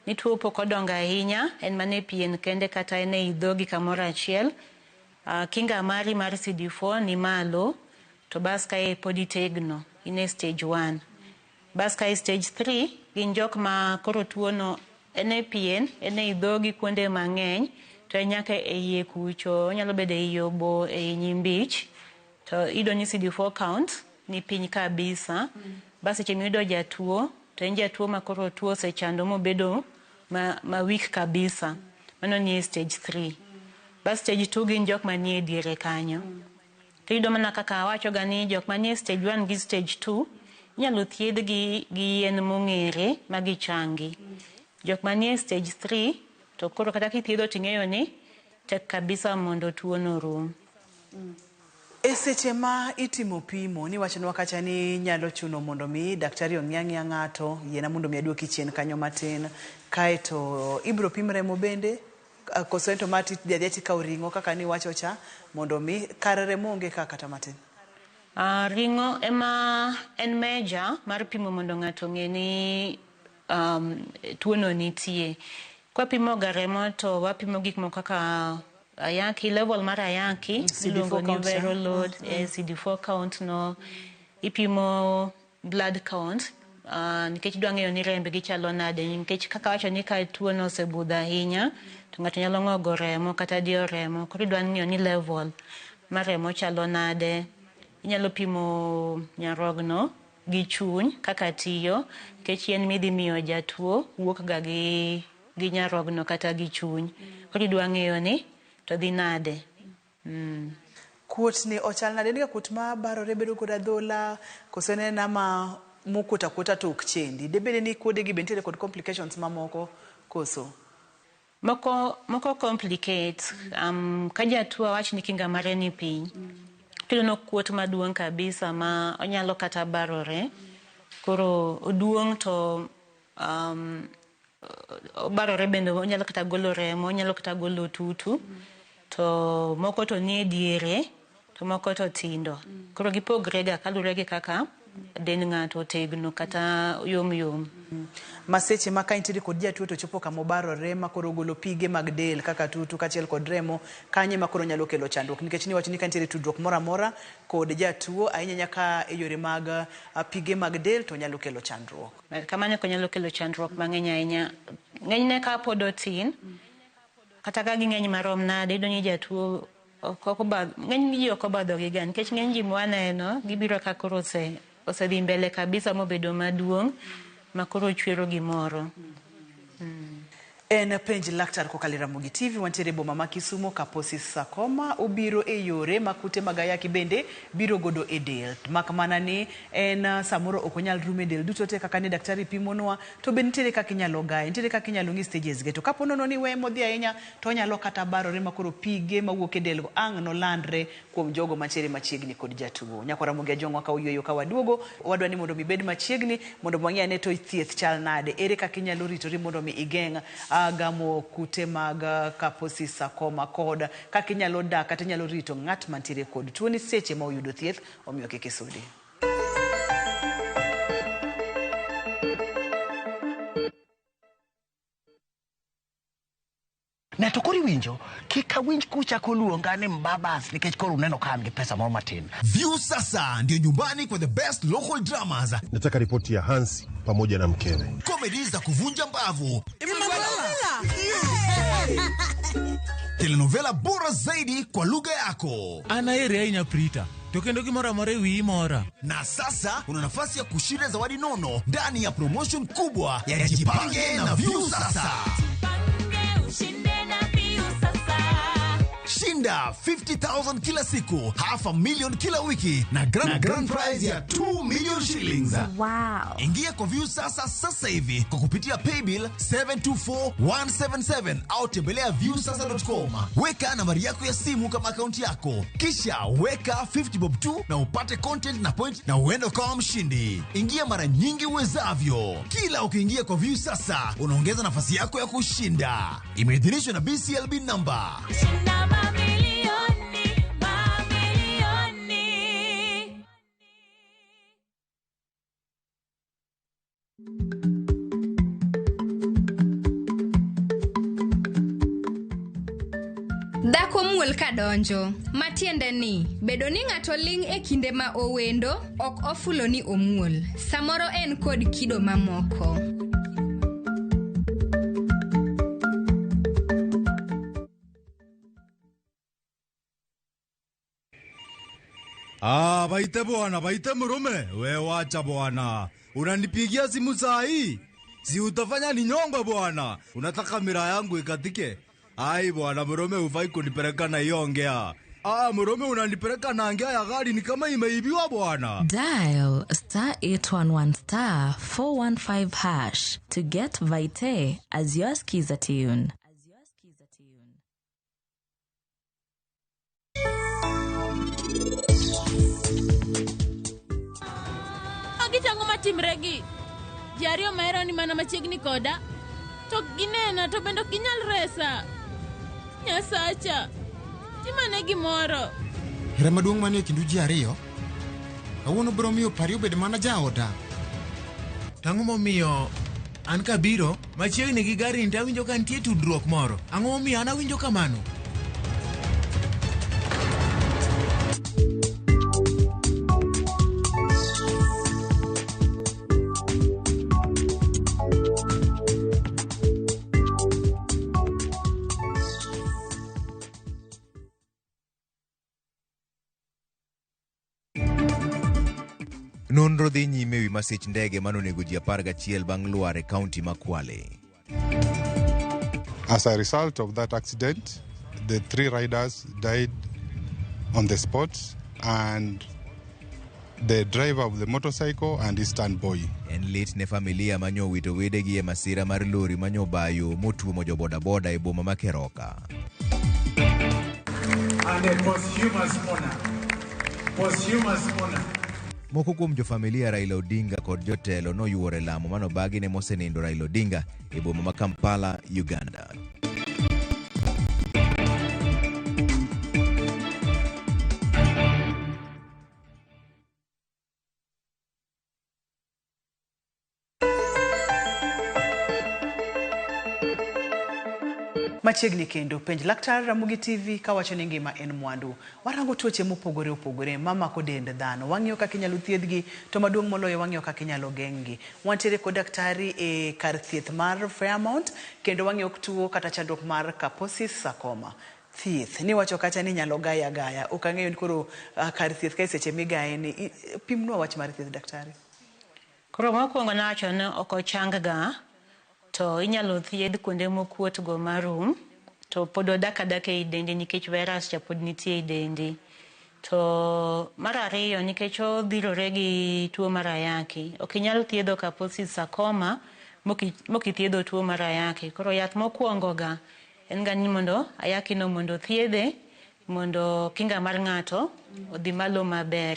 Ni tuo pok odongo ahinya, en mana e pien kende kata en ei dhogi kamoro achiel. Kinga mari mar CD4 ni malo, to bas kae pod itegno, in e stage 1. Bas kae stage 3, gin jok ma koro tuo no en e pien, en ei dhogi kuonde mang'eny, to en nyaka e iye kucho, onyalo bedo ei obo, ei nyimbich, to iyudo ni CD4 count ni piny kabisa. Bas seche miyudo jatuo, to en jatuo ma koro tuo osechando mobedo ma weak kabisa. Mano nie stage 3. Bas stage 2 gin jok manie diere kanyo. To iyudo mana kaka awacho ga ni jok manie stage 1 gi stage 2 inyalo thiedhgi gi yien mong'ere ma gichangi. Jok manie stage 3 to koro kata kithiedho ting'eyo ni tek kabisa mondo tuo no rum. E seche ma itimo pimo, niwachonwa kacha ni nyalo chuno mondo mi daktari ong'i ang'iya ng'ato, yiena mondo mi aduoki chien kanyo matin, kaeto ibro pim remo bende, koso en to ma tidhi adhiya tikawo ring'o kaka niwacho cha, mondo mi kar remo onge ka kata matin. Ring'o ema en meja mar pimo mondo ng'ato ong'e ni tuono nitie. Kwapimo ga remo to wapimo gik moko kaka ayaki, level mar ayaki, CD4 iluongo ni count cha. viral load, CD4 count no, ipimo blood count, nikech idwa ng'eyo ni rembgi chalo nade, nikech kaka awacho ni ka tuono osebudho ahinya, to ng'ato nyalo ng'ogo remo kata diyo remo, koro idwa ng'iyo ni level mar remo chalo nade. Inyalo pimo nyarogno gi chuny kaka tiyo, nikech yien midhi miyo jatuo wuok ga gi nyarogno kata gi chuny. Koro idwa ng'eyo ni to dhi nade. Kuot ni ochal nade? En ga kuot ma barore bedo kod adhola, koso en ena ma mokuot akuota to ok chendi? Debede ni kuode gi be nitiere kod complications mamoko koso? Moko complicate. Ka jatuo awach ni kinga mare ni piny, tiyudo ni okuot maduong' kabisa ma onyalo kata barore. Koro oduong' to obarore bende onyalo kata golo remo, onyalo kata golo tutu. To moko to nie diere, to moko to tindo. Koro gipogre ga kaluwore gi kaka dend ng'ato otegno kata yom yom. Ma seche ma ka intiere kod jatuo to chopo kama obarore ma koro ogolo pige mag del kaka tutu kaachiel kod remo, kanye ma koro nyalo kelo chandruok, nikech niwacho ni ka nitiere tudruok moro amora kod jatuo ahinya nyaka e yore mag pige mag del to nyalo kelo chandruok. Kamano ko nyalo kelo chandruok mang'eny ahinya. Ng'enyne ka pod otin, kata ka ging'eny marom nade, iyudo ni jatuo ng'eny ji ok obadho gi ga, nikech ng'eny ji mwaneno gibiro ka koro osedhi mbele kabisa mobedo maduong' ma koro chwero gimoro. En penj laktar kokalo e Ramogi TV, wantiere e boma ma Kisumo. Kaposi sarcoma obiro e yore ma kute mag ayaki bende biro godo e del. Mak mana ni en samoro ok onyal rumo e del duto te kaka ne daktari pimonwa, to be nitiere kaka inyalo gaye, nitiere kaka inyalo ng'i stages ge. To kapo nono ni weye modhi ahinya, to onyalo kata barore ma koro pige mawuok e del go ang' nolandre kuom jogo mantiere machiegni kod jatuo. Nyakwa Ramogi Ajwang' ka oyweyo ka waduogo, wadwa ni mondo mi bed machiegni mondo wang'i ane to thieth chal nade, ere kaka inyalo ritori mondo mi igeng' gamo kute mag Kaposi sarcoma kod kaka inyalo dak kata inyalo rito ng'at mantiere kod tuoni seche ma oyudo thieth, omiyo kik isudi. Ne to koro iwinjo, kik awinj kuchako luonga ni mbabas nikech koro uneno ka an gi pesa moro matin. Viusasa ndio nyumbani kwa the best local dramas. Nataka ripoti ya Hansi pamoja na mkewe. Comedy za kuvunja mbavu. Telenovela bora zaidi kwa lugha yako. An aheri ahinya Prita, to kendo gimoro amora e wiyi mora. Na sasa una nafasi ya kushinda zawadi nono ndani ya promotion kubwa ya Jipange na Viusasa. Shinda 50,000 kila siku, half a million kila wiki na grand prize ya 2 million shillings. Wow. Ingia kwa Viusasa sasa hivi kwa kupitia paybill 724177 au tembelea viusasa.com. Weka nambari yako ya simu kama akaunti yako, kisha weka 50 bob tu na upate content na point na uende ukawa mshindi. Ingia mara nyingi uwezavyo. Kila ukiingia kwa Viusasa unaongeza nafasi yako ya kushinda. Imeidhinishwa na BCLB number. Shinda mamilioni, mamilioni. Dhako muol kadonjo, matiende ni bedo ni ng'ato ling' e kinde ma owendo ok ofulo ni omuol. Samoro en kod kido mamoko. Ah, Baite bwana, Baite Mrume. We wacha bwana. Unanipigia simu saa hii? Si utafanya ninyongwe bwana. Unataka mira yangu ikatike? Ai bwana Mrume, hufai kunipeleka na hiyo ongea. Ah, Mrume unanipeleka na ngea ya gari ni kama imeibiwa bwana. Dial star 811 star 415 hash to get Vite as your skiza tune. Magi chango matimregi. Ji ariyo mahero ni mana machiegni koda. To ok ginena to bende ok ginyal resa. Nyasacha, timane gimoro. Hera maduong' manie kindu ji ariyo kawuono biro miyo pari obed mana jaoda. To ang'o momiyo an kabiro machiegni gi gari ni to awinjo ka nitie tudruok moro? Ang'o momiyo an awinjo kamano? Nonro dhi nyime ewi masich ndege manonego ji 11 bang' lwar e kaunti ma Kwale. As a result of that accident, the 3 riders died on the spot and the driver of the motorcycle and his stand boy. En lit ne familia manyo owito wedegi e masira mar lori manyo bayo motuomo jobodaboda e boma ma Keroka. And a posthumous honor. Posthumous honor. Moko kuom jofamilia Raila Odinga kod jotelo noyuoro e lamo manobagi ne mosenindo Raila Odinga e boma ma Kampala, Uganda. Machiegni kendo penj laktar Ramogi TV kawacho ni ngima en mwandu. Warango tuoche mopogore opogore mamako dend dhano. Wang'iyo kaka inyalo thiedhgi to maduong' moloyo wang'iyo kaka inyalo geng'gi. Wantiere kod daktari e kar thieth mar Fairmount kendo wang'iyo tuo kata chandruok mar Kaposi's sarcoma. Thieth niwacho kacha ni inyalo gaye agaya. Ok ang'eyo ni koro kar thieth kae seche migaye ni pimnwa wach mar thieth daktari. Koro mokwongo nawacho ni ok ochang ga. To inyalo thiedh kuonde mokuot go marum to pod odak adaka ei dendi nikech virus cha pod nitie ei dendi. To mar ariyo nikech odhirore gi tuo mar ayaki, ok inyal thiedho Kaposi's sarcoma mokithiedho tuo mar ayaki. Koro yath mokwongo ga en ga ni mondo ayaki no mondo thiedhe mondo kinga mar ng'ato odhi malo maber.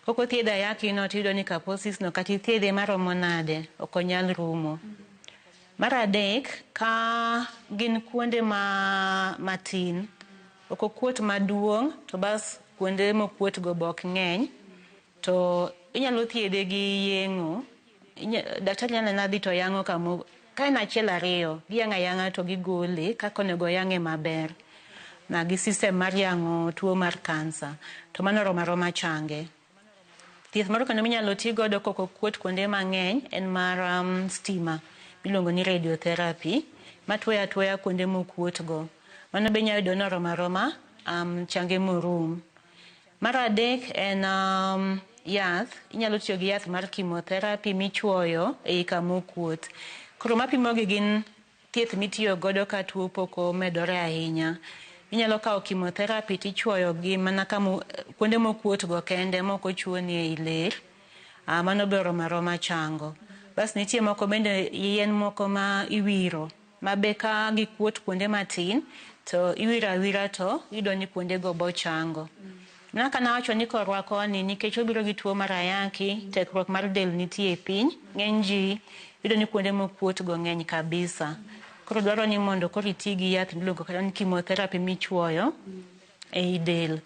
Kok othiedh ayaki no tiyudo ni Kaposi's no kata ithiedhe maromo nade ok onyal rumo. Mar adek, ka gin kuonde matin, ok okuot maduong', to bas kuonde mokuot go be ok ng'eny, to inyalo thiedhe gi yeng'o. Daktari nyalo mana dhi to yang'o kamo, ka en achiel ariyo, giyang'o ayang'a to gigole kaka onego yang'e maber. Na gi system mar yang'o tuo mar kansa, to mano oromo aroma change. Thieth moro kendo minyalo ti godo kok okuot kuonde mang'eny en mar stima. Iluongo ni radiotherapy, matwoyo atwoya kuonde mokuot go. Mano be inyalo yudo ni oromo aroma change morum. Mar adek en yath, inyalo tiyo gi yath mar chemotherapy michuoyo ei kama okuot. Koro mapimogi gin thieth mitiyo godo ka tuo pok omedore ahinya. Inyalo kawo chemotherapy tichuoyo gi mana kama kuonde mokuot go kende mok ochuoni ei ler. Mano be oromo aroma chango. Bas nitie moko bende yien moko ma iwiro ma be ka gikuot kuonde matin to iwiro awira to iyudo ni kuonde go bochango. Mana ka nawacho ni korwa koni nikech obiro gi tuo mar ayaki, tekruok mar del nitie e piny, ng'eny ji iyudo ni kuonde mokuot go ng'eny kabisa. Koro dwaro ni mondo koro iti gi yath miluongo kata ni chemotherapy michuoyo ei del.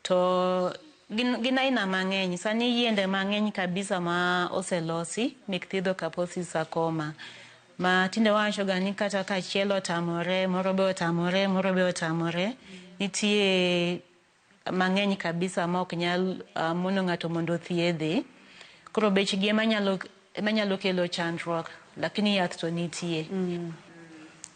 To gin aina mang'eny, sani yiende mang'eny kabisa ma oselosi mek thiedho Kaposi's sarcoma. Ma tinde wawacho ga ni kata ka achiel otamore, moro be otamore, moro be otamore, nitie mang'eny kabisa ma ok nyal mono ng'ato mondo othiedhe. Koro bechgi ema nyalo kelo chandruok, lakini yath to nitie.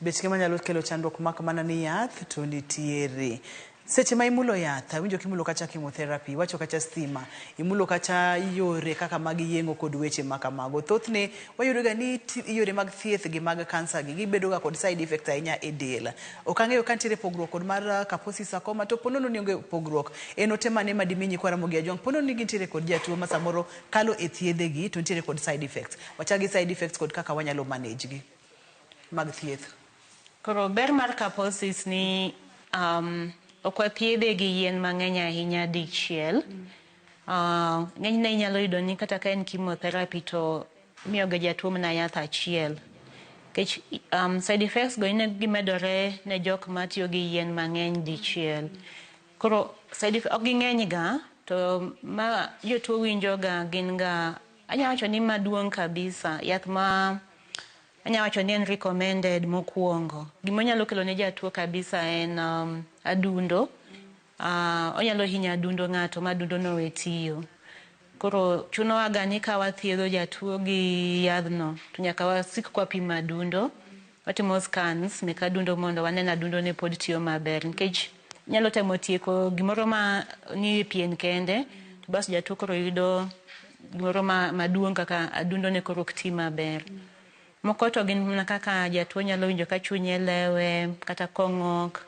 Bechgi ema nyalo kelo chandruok mak mana ni yath to nitiere. Seche ma imulo yath, awinjo kimulo kacha chemotherapy, iwacho kacha stima, imulo kacha yore kaka mag yeng'o kod weche ma kamago. Thothne wayudo ga ni yore mag thieth gi mag kansa gi gibedo ga kod side effects ahinya e del. Ok ang'eyo ka nitiere pogruok kod mar Kaposi sarcoma to ponono ni onge pogruok. En ote mane ma dimi nyikwa Ramogi Ajwang' ponono ni gintiere kod jatuo ma samoro kalo e thiedhe gi to nitiere kod side effects. Wachak gi side effects kod kaka wanyalo manage gi mag thieth. Koro ber mar Kaposis ni ok wathiedhe gi yien mang'eny ahinya dichiel. Ng'enyne inyalo yudo ni kata ka en chemotherapy to imiyo ga jatuo mana yath achiel. Nikech side effects go ineno gimedore ne jok matiyo gi yien mang'eny dichiel. Koro side effects ok ging'eny ga to ma jotuo winjo ga gin ga anya wacho ni maduong' kabisa yath ma anya wacho ni en recommended mokwongo. Gima onyalo kelo ne jatuo kabisa en adundo. Onyalo hinyo adundo ng'ato ma adundo no we tiyo. Koro chunowa ga ni ka wathiedho jatuo gi yadhno to nyaka wasik kwapimo adundo. Watimo scans mek adundo mondo wane ni adundo ne pod tiyo maber. Nikech nyalo temo tieko gimoro ma ni e pien kende to bas jatuo koro yudo gimoro maduong' kaka adundo ne koro ok ti maber. Moko to gin mana kaka jatuo nyalo winjo ka chunye lewe kata kong'ok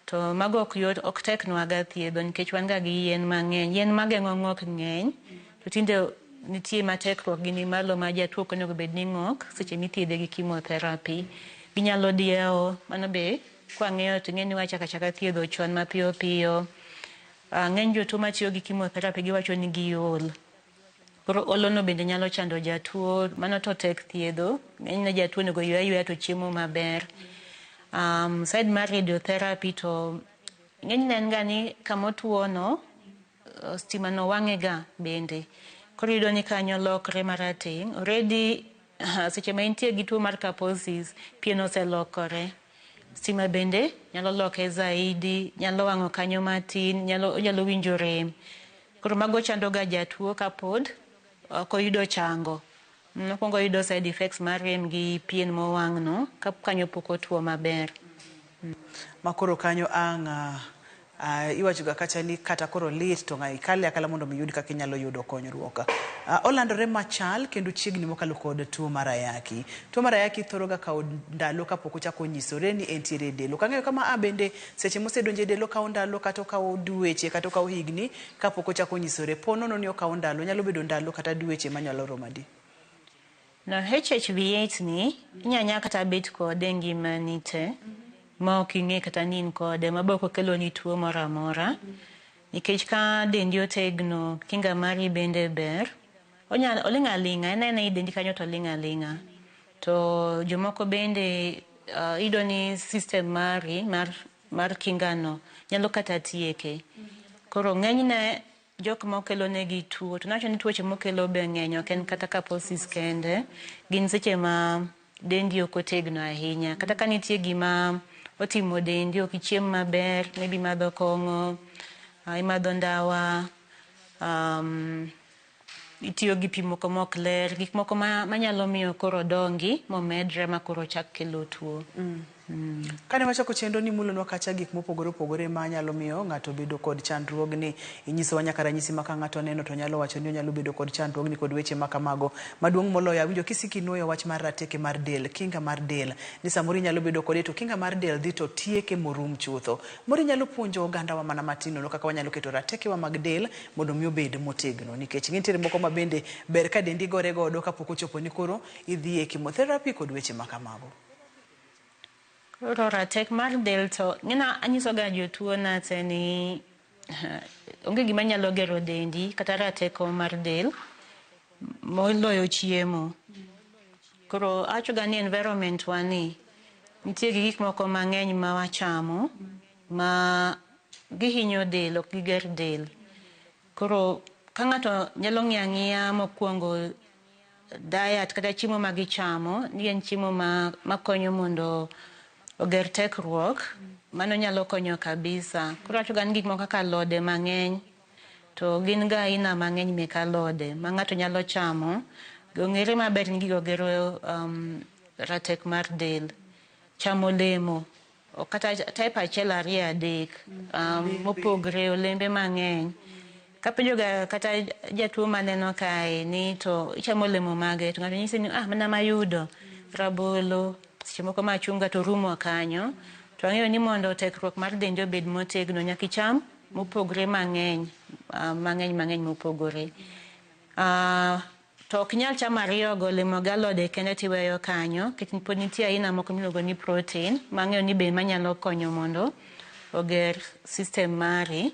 to mago ok yot ok teknwa ga thiedho nikech wan ga gi yien mang'eny. Yien mageng'o ng'ok ng'eny to tinde nitie ma tekruok gi ni malo ma jatuo ok onego bed ni ng'ok seche mithiedhe gi chemotherapy. Ginyalo diewo mano be kwang'iyo to ing'e ni wachako achaka thiedho chon mapiyo piyo. Ng'eny jotuo matiyo gi chemotherapy giwacho ni giol. Koro olo no bende nyalo chando jatuo, mano to tek thiedho. Ng'enyne jatuo onego ywe ayweya to chiemo maber. Side mar radiotherapy to ng'enyne en ga ni kamotuo no, stima no wang'e ga bende. Koro iyudo ni kanyo lokre marateng'. Already seche ma intie gi tuo mar Kaposis, pien oselokore. Stima bende nyalo loke zaidi, nyalo wang'o kanyo matin, onyalo winjo rem. Koro mago chando ga jatuo kapod ok oyudo chango. Mokwongo oyudo side effects mar rem gi pien mowang' no, ka kanyo pok otuo maber. Ma koro kanyo ang' iwacho ga kacha ni kata koro lit to ng'a ikale akala mondo mi yud kaka inyalo yudo konyruok. Olandore machal kendo chiegni mokalo kod tuo mar ayaki. Tuo mar ayaki thoro ga kawo ndalo kapok ochako nyisore ni entiere e del. Ok ang'eyo kama a bende seche mosedonjo e del okawo ndalo kata okawo dweche kata okawo higni kapok ochako nyisore. Po nono ni okawo ndalo, nyalo bedo ndalo kata dweche manyalo romo adi? No, HHV8 ni inya kata bet kode e ngimani te ma ok ing'e kata ni in kode ma be ok okeloni tuo moro amora. Nikech ka dendi otegno, kinga mari bende ber, oling' aling'a, en aena ei dendi kanyo to oling' aling'a. To jomoko bende iyudo ni system mari mar kinga no nyalo kata tieke. Koro ng'enyne jok mokelo negi tuo, to nawacho ni tuoche mokelo be ng'eny, ok en kata Kaposis kende, gin seche ma dendi ok otegno ahinya. Kata ka nitie gima otimo dendi, ok ichiem maber, maybe imadho kong'o, imadho ndawa, itiyo gi pi moko mok ler, gik moko manyalo miyo koro odongi momedre ma koro chak kelo tuo. Kane wachako chenro ni imulonwa kacha gik mopogore opogore manyalo miyo ng'ato bedo kod chandruogni. Inyisowa nyaka ranyisi ma ka ng'ato oneno to nyalo wacho ni onyalo bedo kod chandruogni kod weche ma kamago. Maduong' moloyo awinjo kisiko inuoyo wach mar rateke mar del, kinga mar del. Ni samoro inyalo bedo kode to kinga mar del dhi to tieke morum chutho. Moro inyalo puonjo ogandawa mana matin nono kaka wanyalo keto ratekewa mag del mondo mi obed motegno. Nikech nitiere moko ma bende ber ka dendi gore godo kapok ochopo ni koro idhi e chemotherapy kod weche ma kamago. Koro ratek mar del to ng'ena anyiso ga jotuo na te ni onge gima nyalo gero dendi kata rateko mar del moloyo chiemo. Koro awacho ga ni environment wa ni nitie gi gik moko mang'eny ma wachamo ma gihinyo del, ok giger del. Koro ka ng'ato nyalo ng'iyo ang'iya mokwongo diet kata chiemo ma gichamo ni en chiemo makonyo mondo oger tekruok, mano nyalo konyo kabisa. Koro awacho ga ni gik moko kaka alode mang'eny to gin ga aina mang'eny mek alode ma ng'ato nyalo chamo. Ong'ere maber ni gigo gero ratek mar del. Chamo olemo, kata type achiel ariyo adek mopogre olembe mang'eny. Kapenjo ga kata jatuo maneno kae ni to ichamo olemo mage to ng'ato nyisi ni ah mana mayudo rabolo seche moko machunga to rumo kanyo. To ang'eyo ni mondo tekruok mar dendi obed motegno nyaka icham mopogre mang'eny mang'eny mang'eny mopogore. To ok inyal chamo ariyogo olemo gi alode kende tiweyo kanyo nikech pod nitie aina moko miluongo ni protein mang'eyo ni be manyalo konyo mondo oger system mari.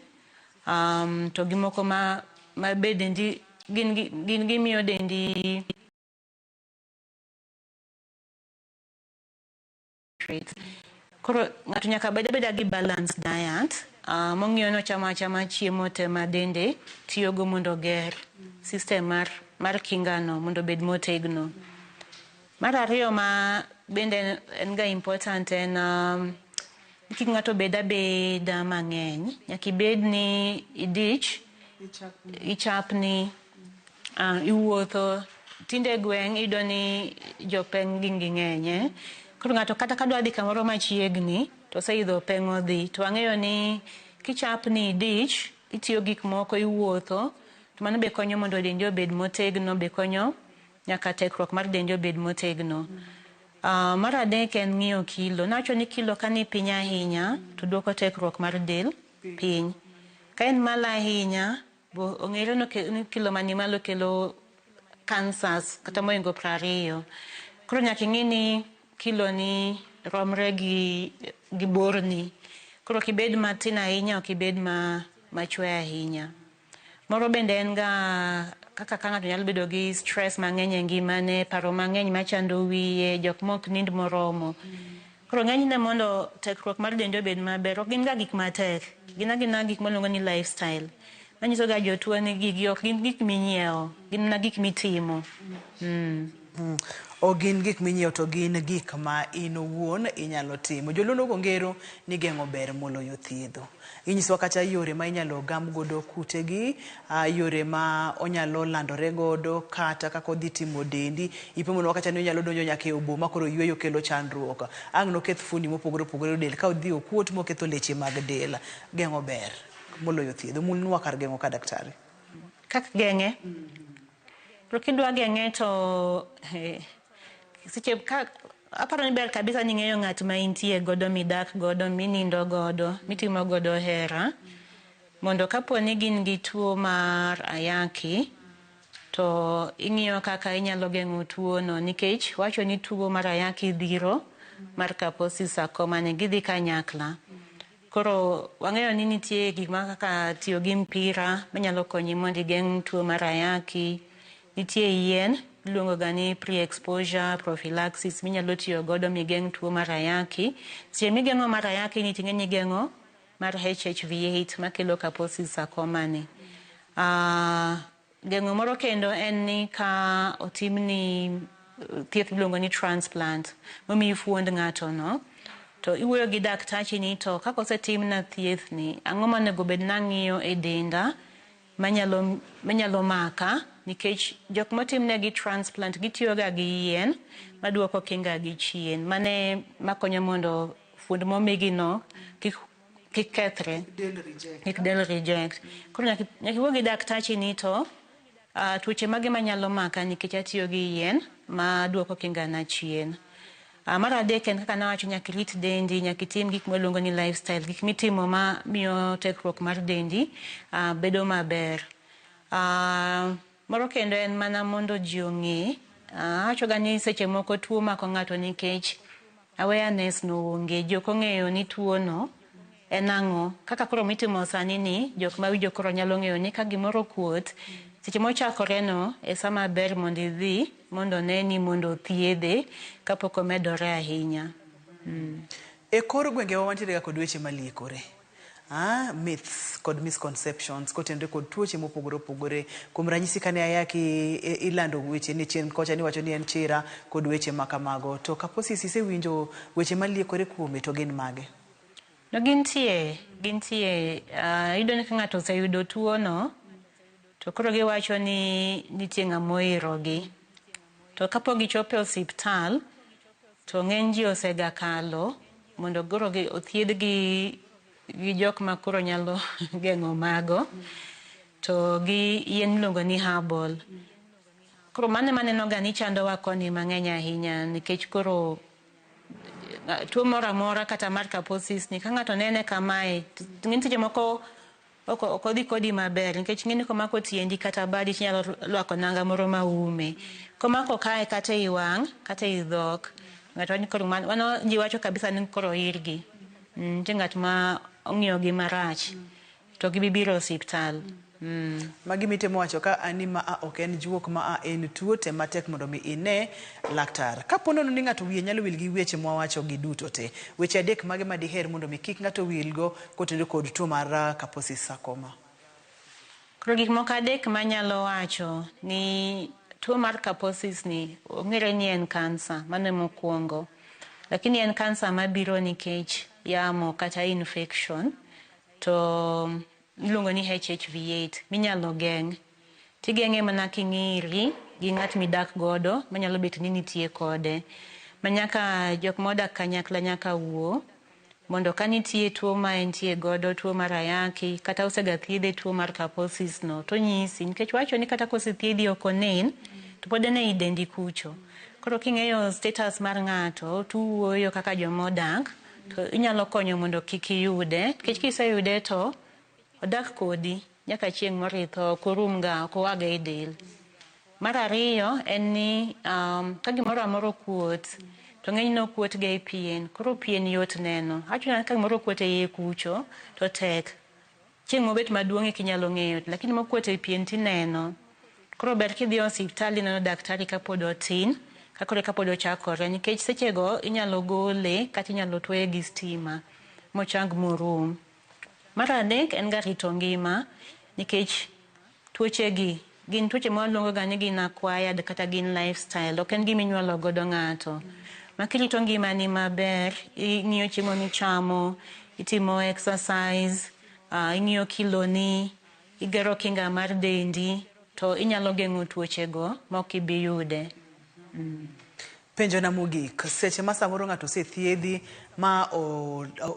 To gi moko ma be dendi gin gimiyo dendi Koro ng'ato nyaka bed abeda gi balanced diet mong'iyo ni ochamo achama chiemo te ma dende tiyogo mondo oger system mar kinga no mondo obed motegno. Mar ariyo ma bende en ga important en kik ng'ato bed abeda mang'eny. Nyaka ibed ni idich, ichapni, iwuotho. Tinde e gweng' iyudo ni jopeng' gin ging'eny. Koro ng'ato kata ka dwa dhi kamoro machiegni to oseidho peng' odhi. To wang'eyo ni kichapni idich, itiyo gik moko iwuotho, to mano be konyo mondo dendi obed motegno, be konyo nyaka tekruok mar dendi obed motegno. Mar adek en ng'iyo kilo. Nawacho ni kilo ka ni piny ahinya to duoko tekruok mar del piny. Ka en malo ahinya, bo ong'ere ni kilo mani malo kelo cancers kata mohingo 20. Koro nyaka ing'i ni kilo ni romre gi borni. Koro ok ibed matin ahinya, ok ibed machwe ahinya. Moro bende en ga kaka ka ng'ato nyalo bedo gi stress mang'eny e ngimane, paro mang'eny machando wiye, jok mok nind moromo. Koro ng'enyne mondo tekruok mar dendi obed maber, ok gin ga gik matek. Gin agina gik miluongo ni lifestyle. Manyiso ga jotuo ni gigi ok gin gik minyiewo, gin mana gik mitimo. Ok gin gik minyiewo to gin gik ma in owuon inyalo timo. Joluo nogo ngero ni geng'o ber moloyo thiedho. Inyisowa kata yore ma inyalo gam godo kutegi, yore ma onyalo landore godo, kata kaka odhi timo dendi. Ipimonwa kata ni onyalo donjo nyaka e obo ma koro yueyo kelo chandruok. Ang' noketh fundi mopogore opogore e del ka odhi okuot moketho leche mag del. Geng'o ber moloyo thiedho. Mulnwa kar geng'o ka daktari. Kaka geng'e? To kidwa geng'e to seche ka aparo ni ber kabisa ni ng'eyo ng'at ma intie godo, midak godo, minindo godo, mitimo godo hera, mondo kapo ni gin gi tuo mar ayaki to ing'iyo kaka inyalo geng'o tuo no, nikech wacho ni tuo mar ayaki dhiro mar Kaposi sarcoma ni gidhi kanyakla. Koro wang'eyo ni nitie gik ma kaka tiyo gi mpira manyalo konyi mondo igeng' tuo mar ayaki. Nitie yien iluongo ga ni pre-exposure prophylaxis minyalo tiyo godo migeng' tuo mar ayaki. Seche migeng'o mar ayaki ni ting'e ni igeng'o mar HHV8 makelo Kaposi sarcoma ni. Geng'o moro kendo en ni ka otimni thieth miluongo ni transplant momiyi fuond ng'ato no, to iwuoyo gi daktachi ni to kaka osetimna thieth ni, ang'o monego bed nang'iyo e denda manyalo maka, nikech jok motimnegi transplant gitiyo ga gi yien maduoko kinga gi chien, mane makonyo mondo fuond momigi no kik kethre, kik del reject. Koro nyaka iwuo gi daktachi ni to tuoche mage manyalo maka nikech atiyo gi yien maduoko kinga na chien. Mar adek en kaka nawacho, nyaka irit dendi, nyaka itim gik miluongo ni lifestyle, gik mitimo ma miyo tekruok mar dendi bedo maber. Moro kendo en mana mondo ji ong'e. Awacho ga ni seche moko tuo mako ng'ato nikech awareness no onge. Ji ok ong'eyo ni tuo no en ang'o. Kaka koro mitimo sani ni, jok mawinjo koro nyalo ng'eyo ni ka gimoro okuot, seche mochakore no e sama ber mondo idhi mondo oneni mondo othiedhe kapok omedore ahinya. E kor gwengewa wantiere ga kod weche maliekore. Myths kod misconceptions kotenore kod tuoche mopogore opogore. Kuom ranyisi kane ayaki ilando weche ni chien kocha ni wacho ni en chira kod weche makamago. To Kaposi isewinjo weche maliekore kuome to gin mage? No gintie. Iyudo ni ka ng'ato oseyudo tuo no, to koro giwacho ni nitie ng'ama oirogi. To kapok gichopo e osiptal, to ng'eny ji osegakalo mondo koro othiedh gi jok ma koro nyalo geng'o mago to gi yien miluongo ni herbal. Koro mano ema aneno ga ni chandowa koni mang'eny ahinya nikech koro tuo moro amora kata mar Kaposis ni ka ng'ato nene kamae to ng'eny seche moko ok odhi kodi maber nikech ing'eni komako tiendi kata badi tinyalo rwako nanga moro maume. Komako kae kata ei wang' kata ei dhok ng'ato wacho ni koro mano ji wacho kabisa ni koro oirgi. Nitie ng'at ma ong'iyo gi marach to ok gibi biro e osiptal. Magi mitemo wacho ka ani ma a ok en juok ma a en tuo tem matek mondo mi ine laktar. Kapo nono ni ng'ato wiye nyalo wil gi weche mwawacho gi duto te, weche adek mage ma diher mondo mi kik ng'ato wilgo kotenore kod tuo mar Kaposis sarcoma? Koro gik moko adek manyalo wacho ni tuo mar Kaposis ni ong'ere ni en kansa, mano e mokwongo. Lakini en kansa mabiro nikech yamo kata infection to iluongo ni HHV8 minyalo geng'. Tigeng'e mana king'iri gi ng'at midak godo manyalo bet ni nitie kode. Ma nyaka jok modak kanyakla nyaka wuo mondo ka nitie tuo ma entie godo, tuo mar ayaki kata osega thiedhe tuo mar Kaposis no tonyisi nikech wacho ni kata kosethiedhi ok onen to pod en ei dendi kucho. Koro king'eyo status mar ng'ato tuwuoyo kaka jomodak to inyalo konyo mondo kik iyude nikech kiseyude to odak kodi nyaka chieng' moro itho ok orum ga ok oaga e del. Mar ariyo en ni ka gimoro amora okuot to ng'enyne okuot ga e pien koro pien yot neno. Awacho ni ka gimoro okuot e iye kucho to tek. Chieng' mobet maduong' eka inyalo ng'eyo lakini mokuot e pien tineno. Koro ber kidhi e osiptal ineno daktari kapod otin ka koro eka pod ochakore nikech sechego inyalo gole kata inyalo tuoye gi stima mochang morum. Mar adek en ga rito ngima nikech tuoche gi gin tuoche ma waluongo ga ni gin acquired kata gin lifestyle ok en gima inyuolo godo ng'ato. Ma kirito ngimani maber, ing'iyo chiemo michamo, itimo exercise, ing'iyo kiloni, igero kinga mar dendi to inyalo geng'o tuoche go ma ok ibi yude. Penjo na mogik, seche ma samoro ng'ato osethiedhi ma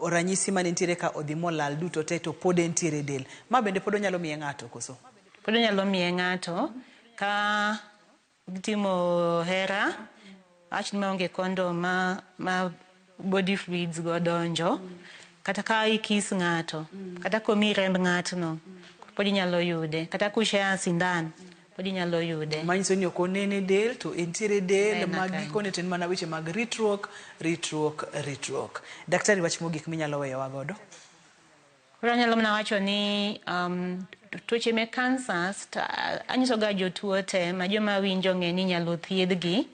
ranyisi mane nitiere ka odhi molal duto te to pod entiere e del, ma bende pod onyalo miye ng'ato koso? Pod onyalo miye ng'ato ka gitimo hera, awach ni maonge condom ma body fluids go donjo, kata ka ikis ng'ato, kata komiyi remb ng'atno, pod inyalo yude, kata kushare sindan, pod inyalo yude. Manyiso ni ok onene del to entiere del Nena ma kanyo. gikone to en mana weche mag ritruok, ritruok, ritruok. Daktari wach mogik minyalo weyowa godo? Koro anyalo mana wacho ni tuoche mek cancers to anyiso ga jotuo te ma joma winjo ng'e ni inyalo thiedhgi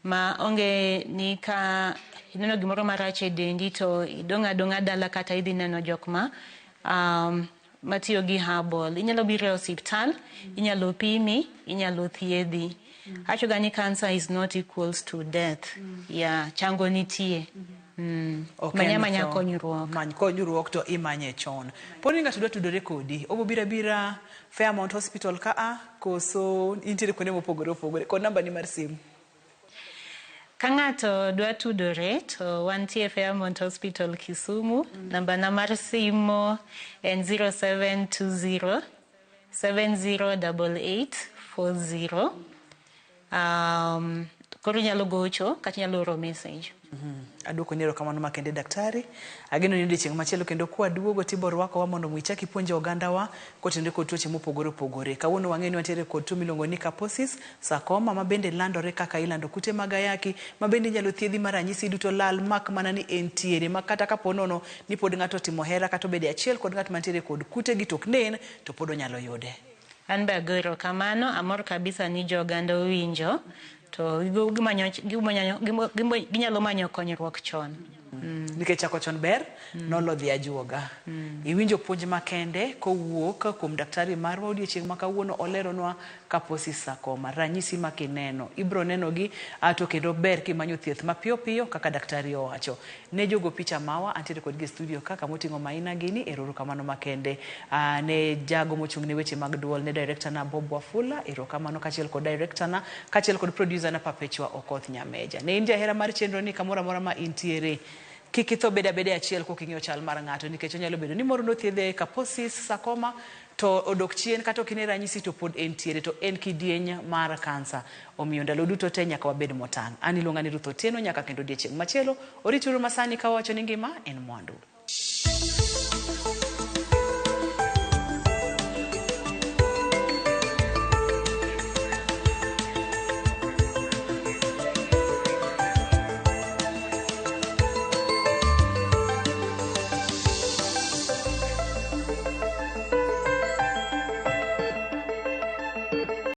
ma onge ni ka ineno gimoro marach e dendi to idong' adong'a dala kata idhi neno jok ma matiyo gi herbal. Inyalo biro e osiptal, inyalo pimi, inyalo thiedhi. Awacho ga ni cancer is not equals to death. Yeah, chango nitie. Ok Manya en manya tho. konyruok. Many konyruok to imanye chon. Poni ng'ato dwa tudore kodi, obo biro abira Fairmount Hospital ka a koso intiere kuonde mopogore opogore kod namba ni mar simu. Ka ng'ato dwa tudore to wantie Fairmount Hospital Kisumu. Namba na mar simu en 0720 708840. Koro inyalo gocho kata inyalo oro message. Aduoko ni erokamano makende daktari. Ageno ni odiochieng' machielo kendo kwaduogo tibo rwakowa mondo mi ichak ipuonje ogandawa kotenore kod tuoche mopogore opogore. Kawuono wang'eyo ni wantiere kod tuo miluongo ni Kaposis sarcoma ma bende landore kaka ilando kute mag ayaki ma bende inyalo thiedhi ma ranyisi duto lal mak mana ni entiere ma kata kapo nono ni pod ng'ato otimo hera kata obedo e achiel kod ng'at mantiere kod kute gi to ok nen to pod onyalo yude. An be ago erokamano, amor kabisa ni jo oganda owinjo to ginyalo manyo konyruok chon. Nikech chako chon ber, nolo dhi ajuoga. Iwinjo puonj makende kowuok kuom daktari marwa odiochieng' ma kawuono oleronwa Kaposis sarcoma. Ranyisi ma kineno, ibro nenogi to kendo ber kimanyo thieth mapiyo piyo kaka daktari owacho. Ne jogo picha mawa, antiere kodgi e studio ka kamoting'o maina gini, erokamano makende. Ne jago mochung' ne weche mag duol, ne director na Bob Wafula, erokamano kaachiel kod director na, kaachiel kod producer na Perpetua Okoth Nyameja. Ne in jahera mar chenro ni kamoro amora ma intiere, Kik itho bedo abeda e achiel kok ing'eyo chal mar ng'ato nikech onyalo bedo ni moro nothiedhe Kaposi's sarcoma to odok chien kata ok ine ranyisi to pod entiere to en kidieny mar kansa. Omiyo ndalo duto te nyaka wabed motang'. An iluonga ni Ruth Otieno nyaka kendo odiechieng' machielo. Orituru masani ka wawacho ni ngima en mwandu.